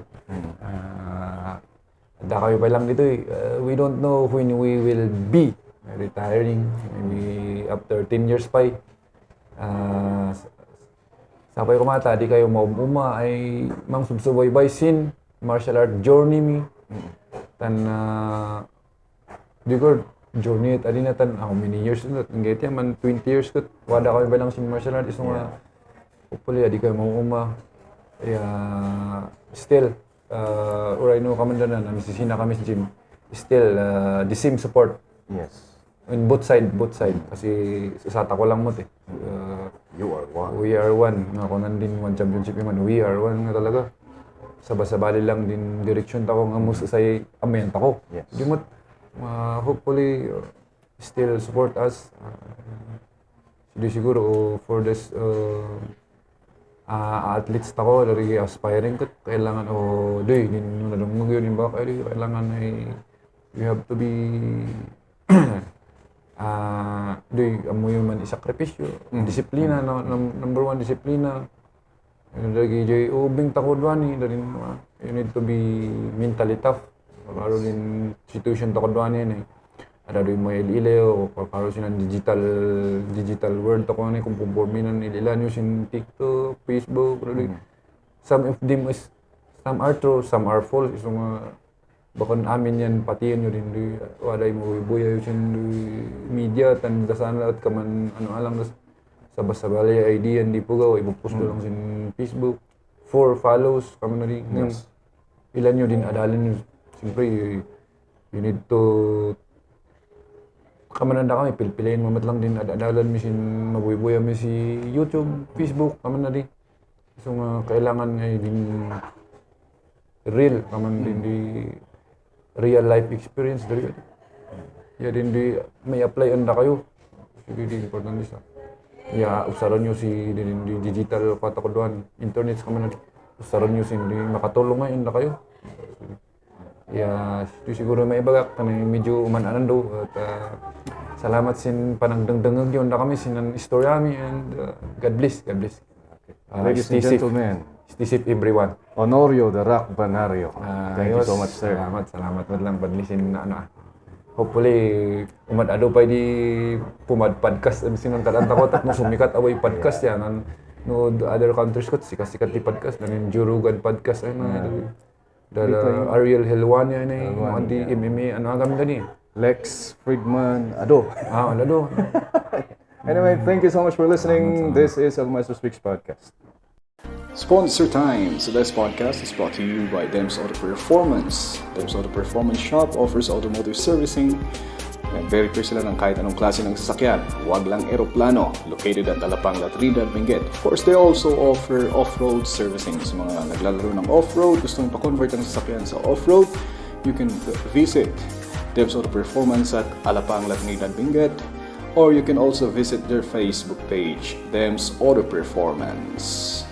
[SPEAKER 3] da kayo pa lang dito we don't know when we will be retiring maybe after 10 years pa sapay kumata di kayo maumuma ay mang subsubaybay sin martial art journey mi tan di ko journey at adina tan how many years na ngeti man 20 years kat wada kayo ba lang sin martial art iso nga hopefully di kayo maumuma still or I know kamandanan namisisina kami sa gym still the same support in both side kasi sasata ko lang mo
[SPEAKER 4] You are one.
[SPEAKER 3] We are one nga ko nandin one championship man we are one nga talaga sabali lang din direksyon ta ko nga mo sa amend ako di mo hopefully still support us siguro for this athletes tako dari aspiring kat kailangan din nadungog yun ba kailangan ay you have to be amo yung man isakripisyo disiplina number 1 disiplina lagi jay ubing takod wani dari you need to be mentally tough karo din situation takod wani ni ada do mo ilileo karo sinan digital world tako ni kung pumporminan ililan yung sin TikTok, Facebook some of them is some are true some are false so bakon amin yan patiyon nyo din waday mo buya yung media tan dasan lahat ka man alang sabali idea hindi po gaw ipopost ko lang sin Facebook 4 follows kamo na rin ilan nyo din adalin nyo siyempre you need to kamananda kami pilpilayin mamat lang din adalan mi sin mabubuya mi si YouTube, Facebook kaman na din so kailangan ay din real kaman din di real life experience dari din di may apply anda kayo sige di important isa usaran nyo si di digital katakoduan internet kaman na usaran nyo si di makatulong ay anda kayo Ya, itu siguro may ibagak kami medyo uman-anan do at salamat sin panagdangdangag yun na kami sinan istorya mi and God bless, God bless.
[SPEAKER 4] Ladies and
[SPEAKER 3] stay safe.
[SPEAKER 4] gentlemen,
[SPEAKER 3] Stay safe everyone.
[SPEAKER 4] Honorio the Rock Banario. Thank you
[SPEAKER 3] Ayos.
[SPEAKER 4] so much, sir.
[SPEAKER 3] Salamat madlang padlisin na ano. Hopefully umad-ado pa di pumad podcast sinan kadanta ko no sumikat away podcast yan no the other countries ko sikat-sikat di podcast na Jurugan podcast ay na Ariel Helwan yan ay anti MMA ano kami gani.
[SPEAKER 4] Lex Friedman, Ado.
[SPEAKER 3] Wala do.
[SPEAKER 4] Anyway, thank you so much for listening. This is El Maestro Speaks Podcast.
[SPEAKER 1] Sponsor time! Today's podcast is brought to you by Dems Auto Performance. Dems Auto Performance Shop offers automotive servicing. Nag-verify sila ng kahit anong klase ng sasakyan. Huwag lang eroplano. Located at Alapang, Trinidad, Benguet. Of course, they also offer off-road servicing. Sa mga naglalaro ng off-road, gustong pa-convert ang sasakyan sa off-road, you can visit Dems Auto Performance at Alapang, Trinidad, Benguet. Or you can also visit their Facebook page, Dems Auto Performance.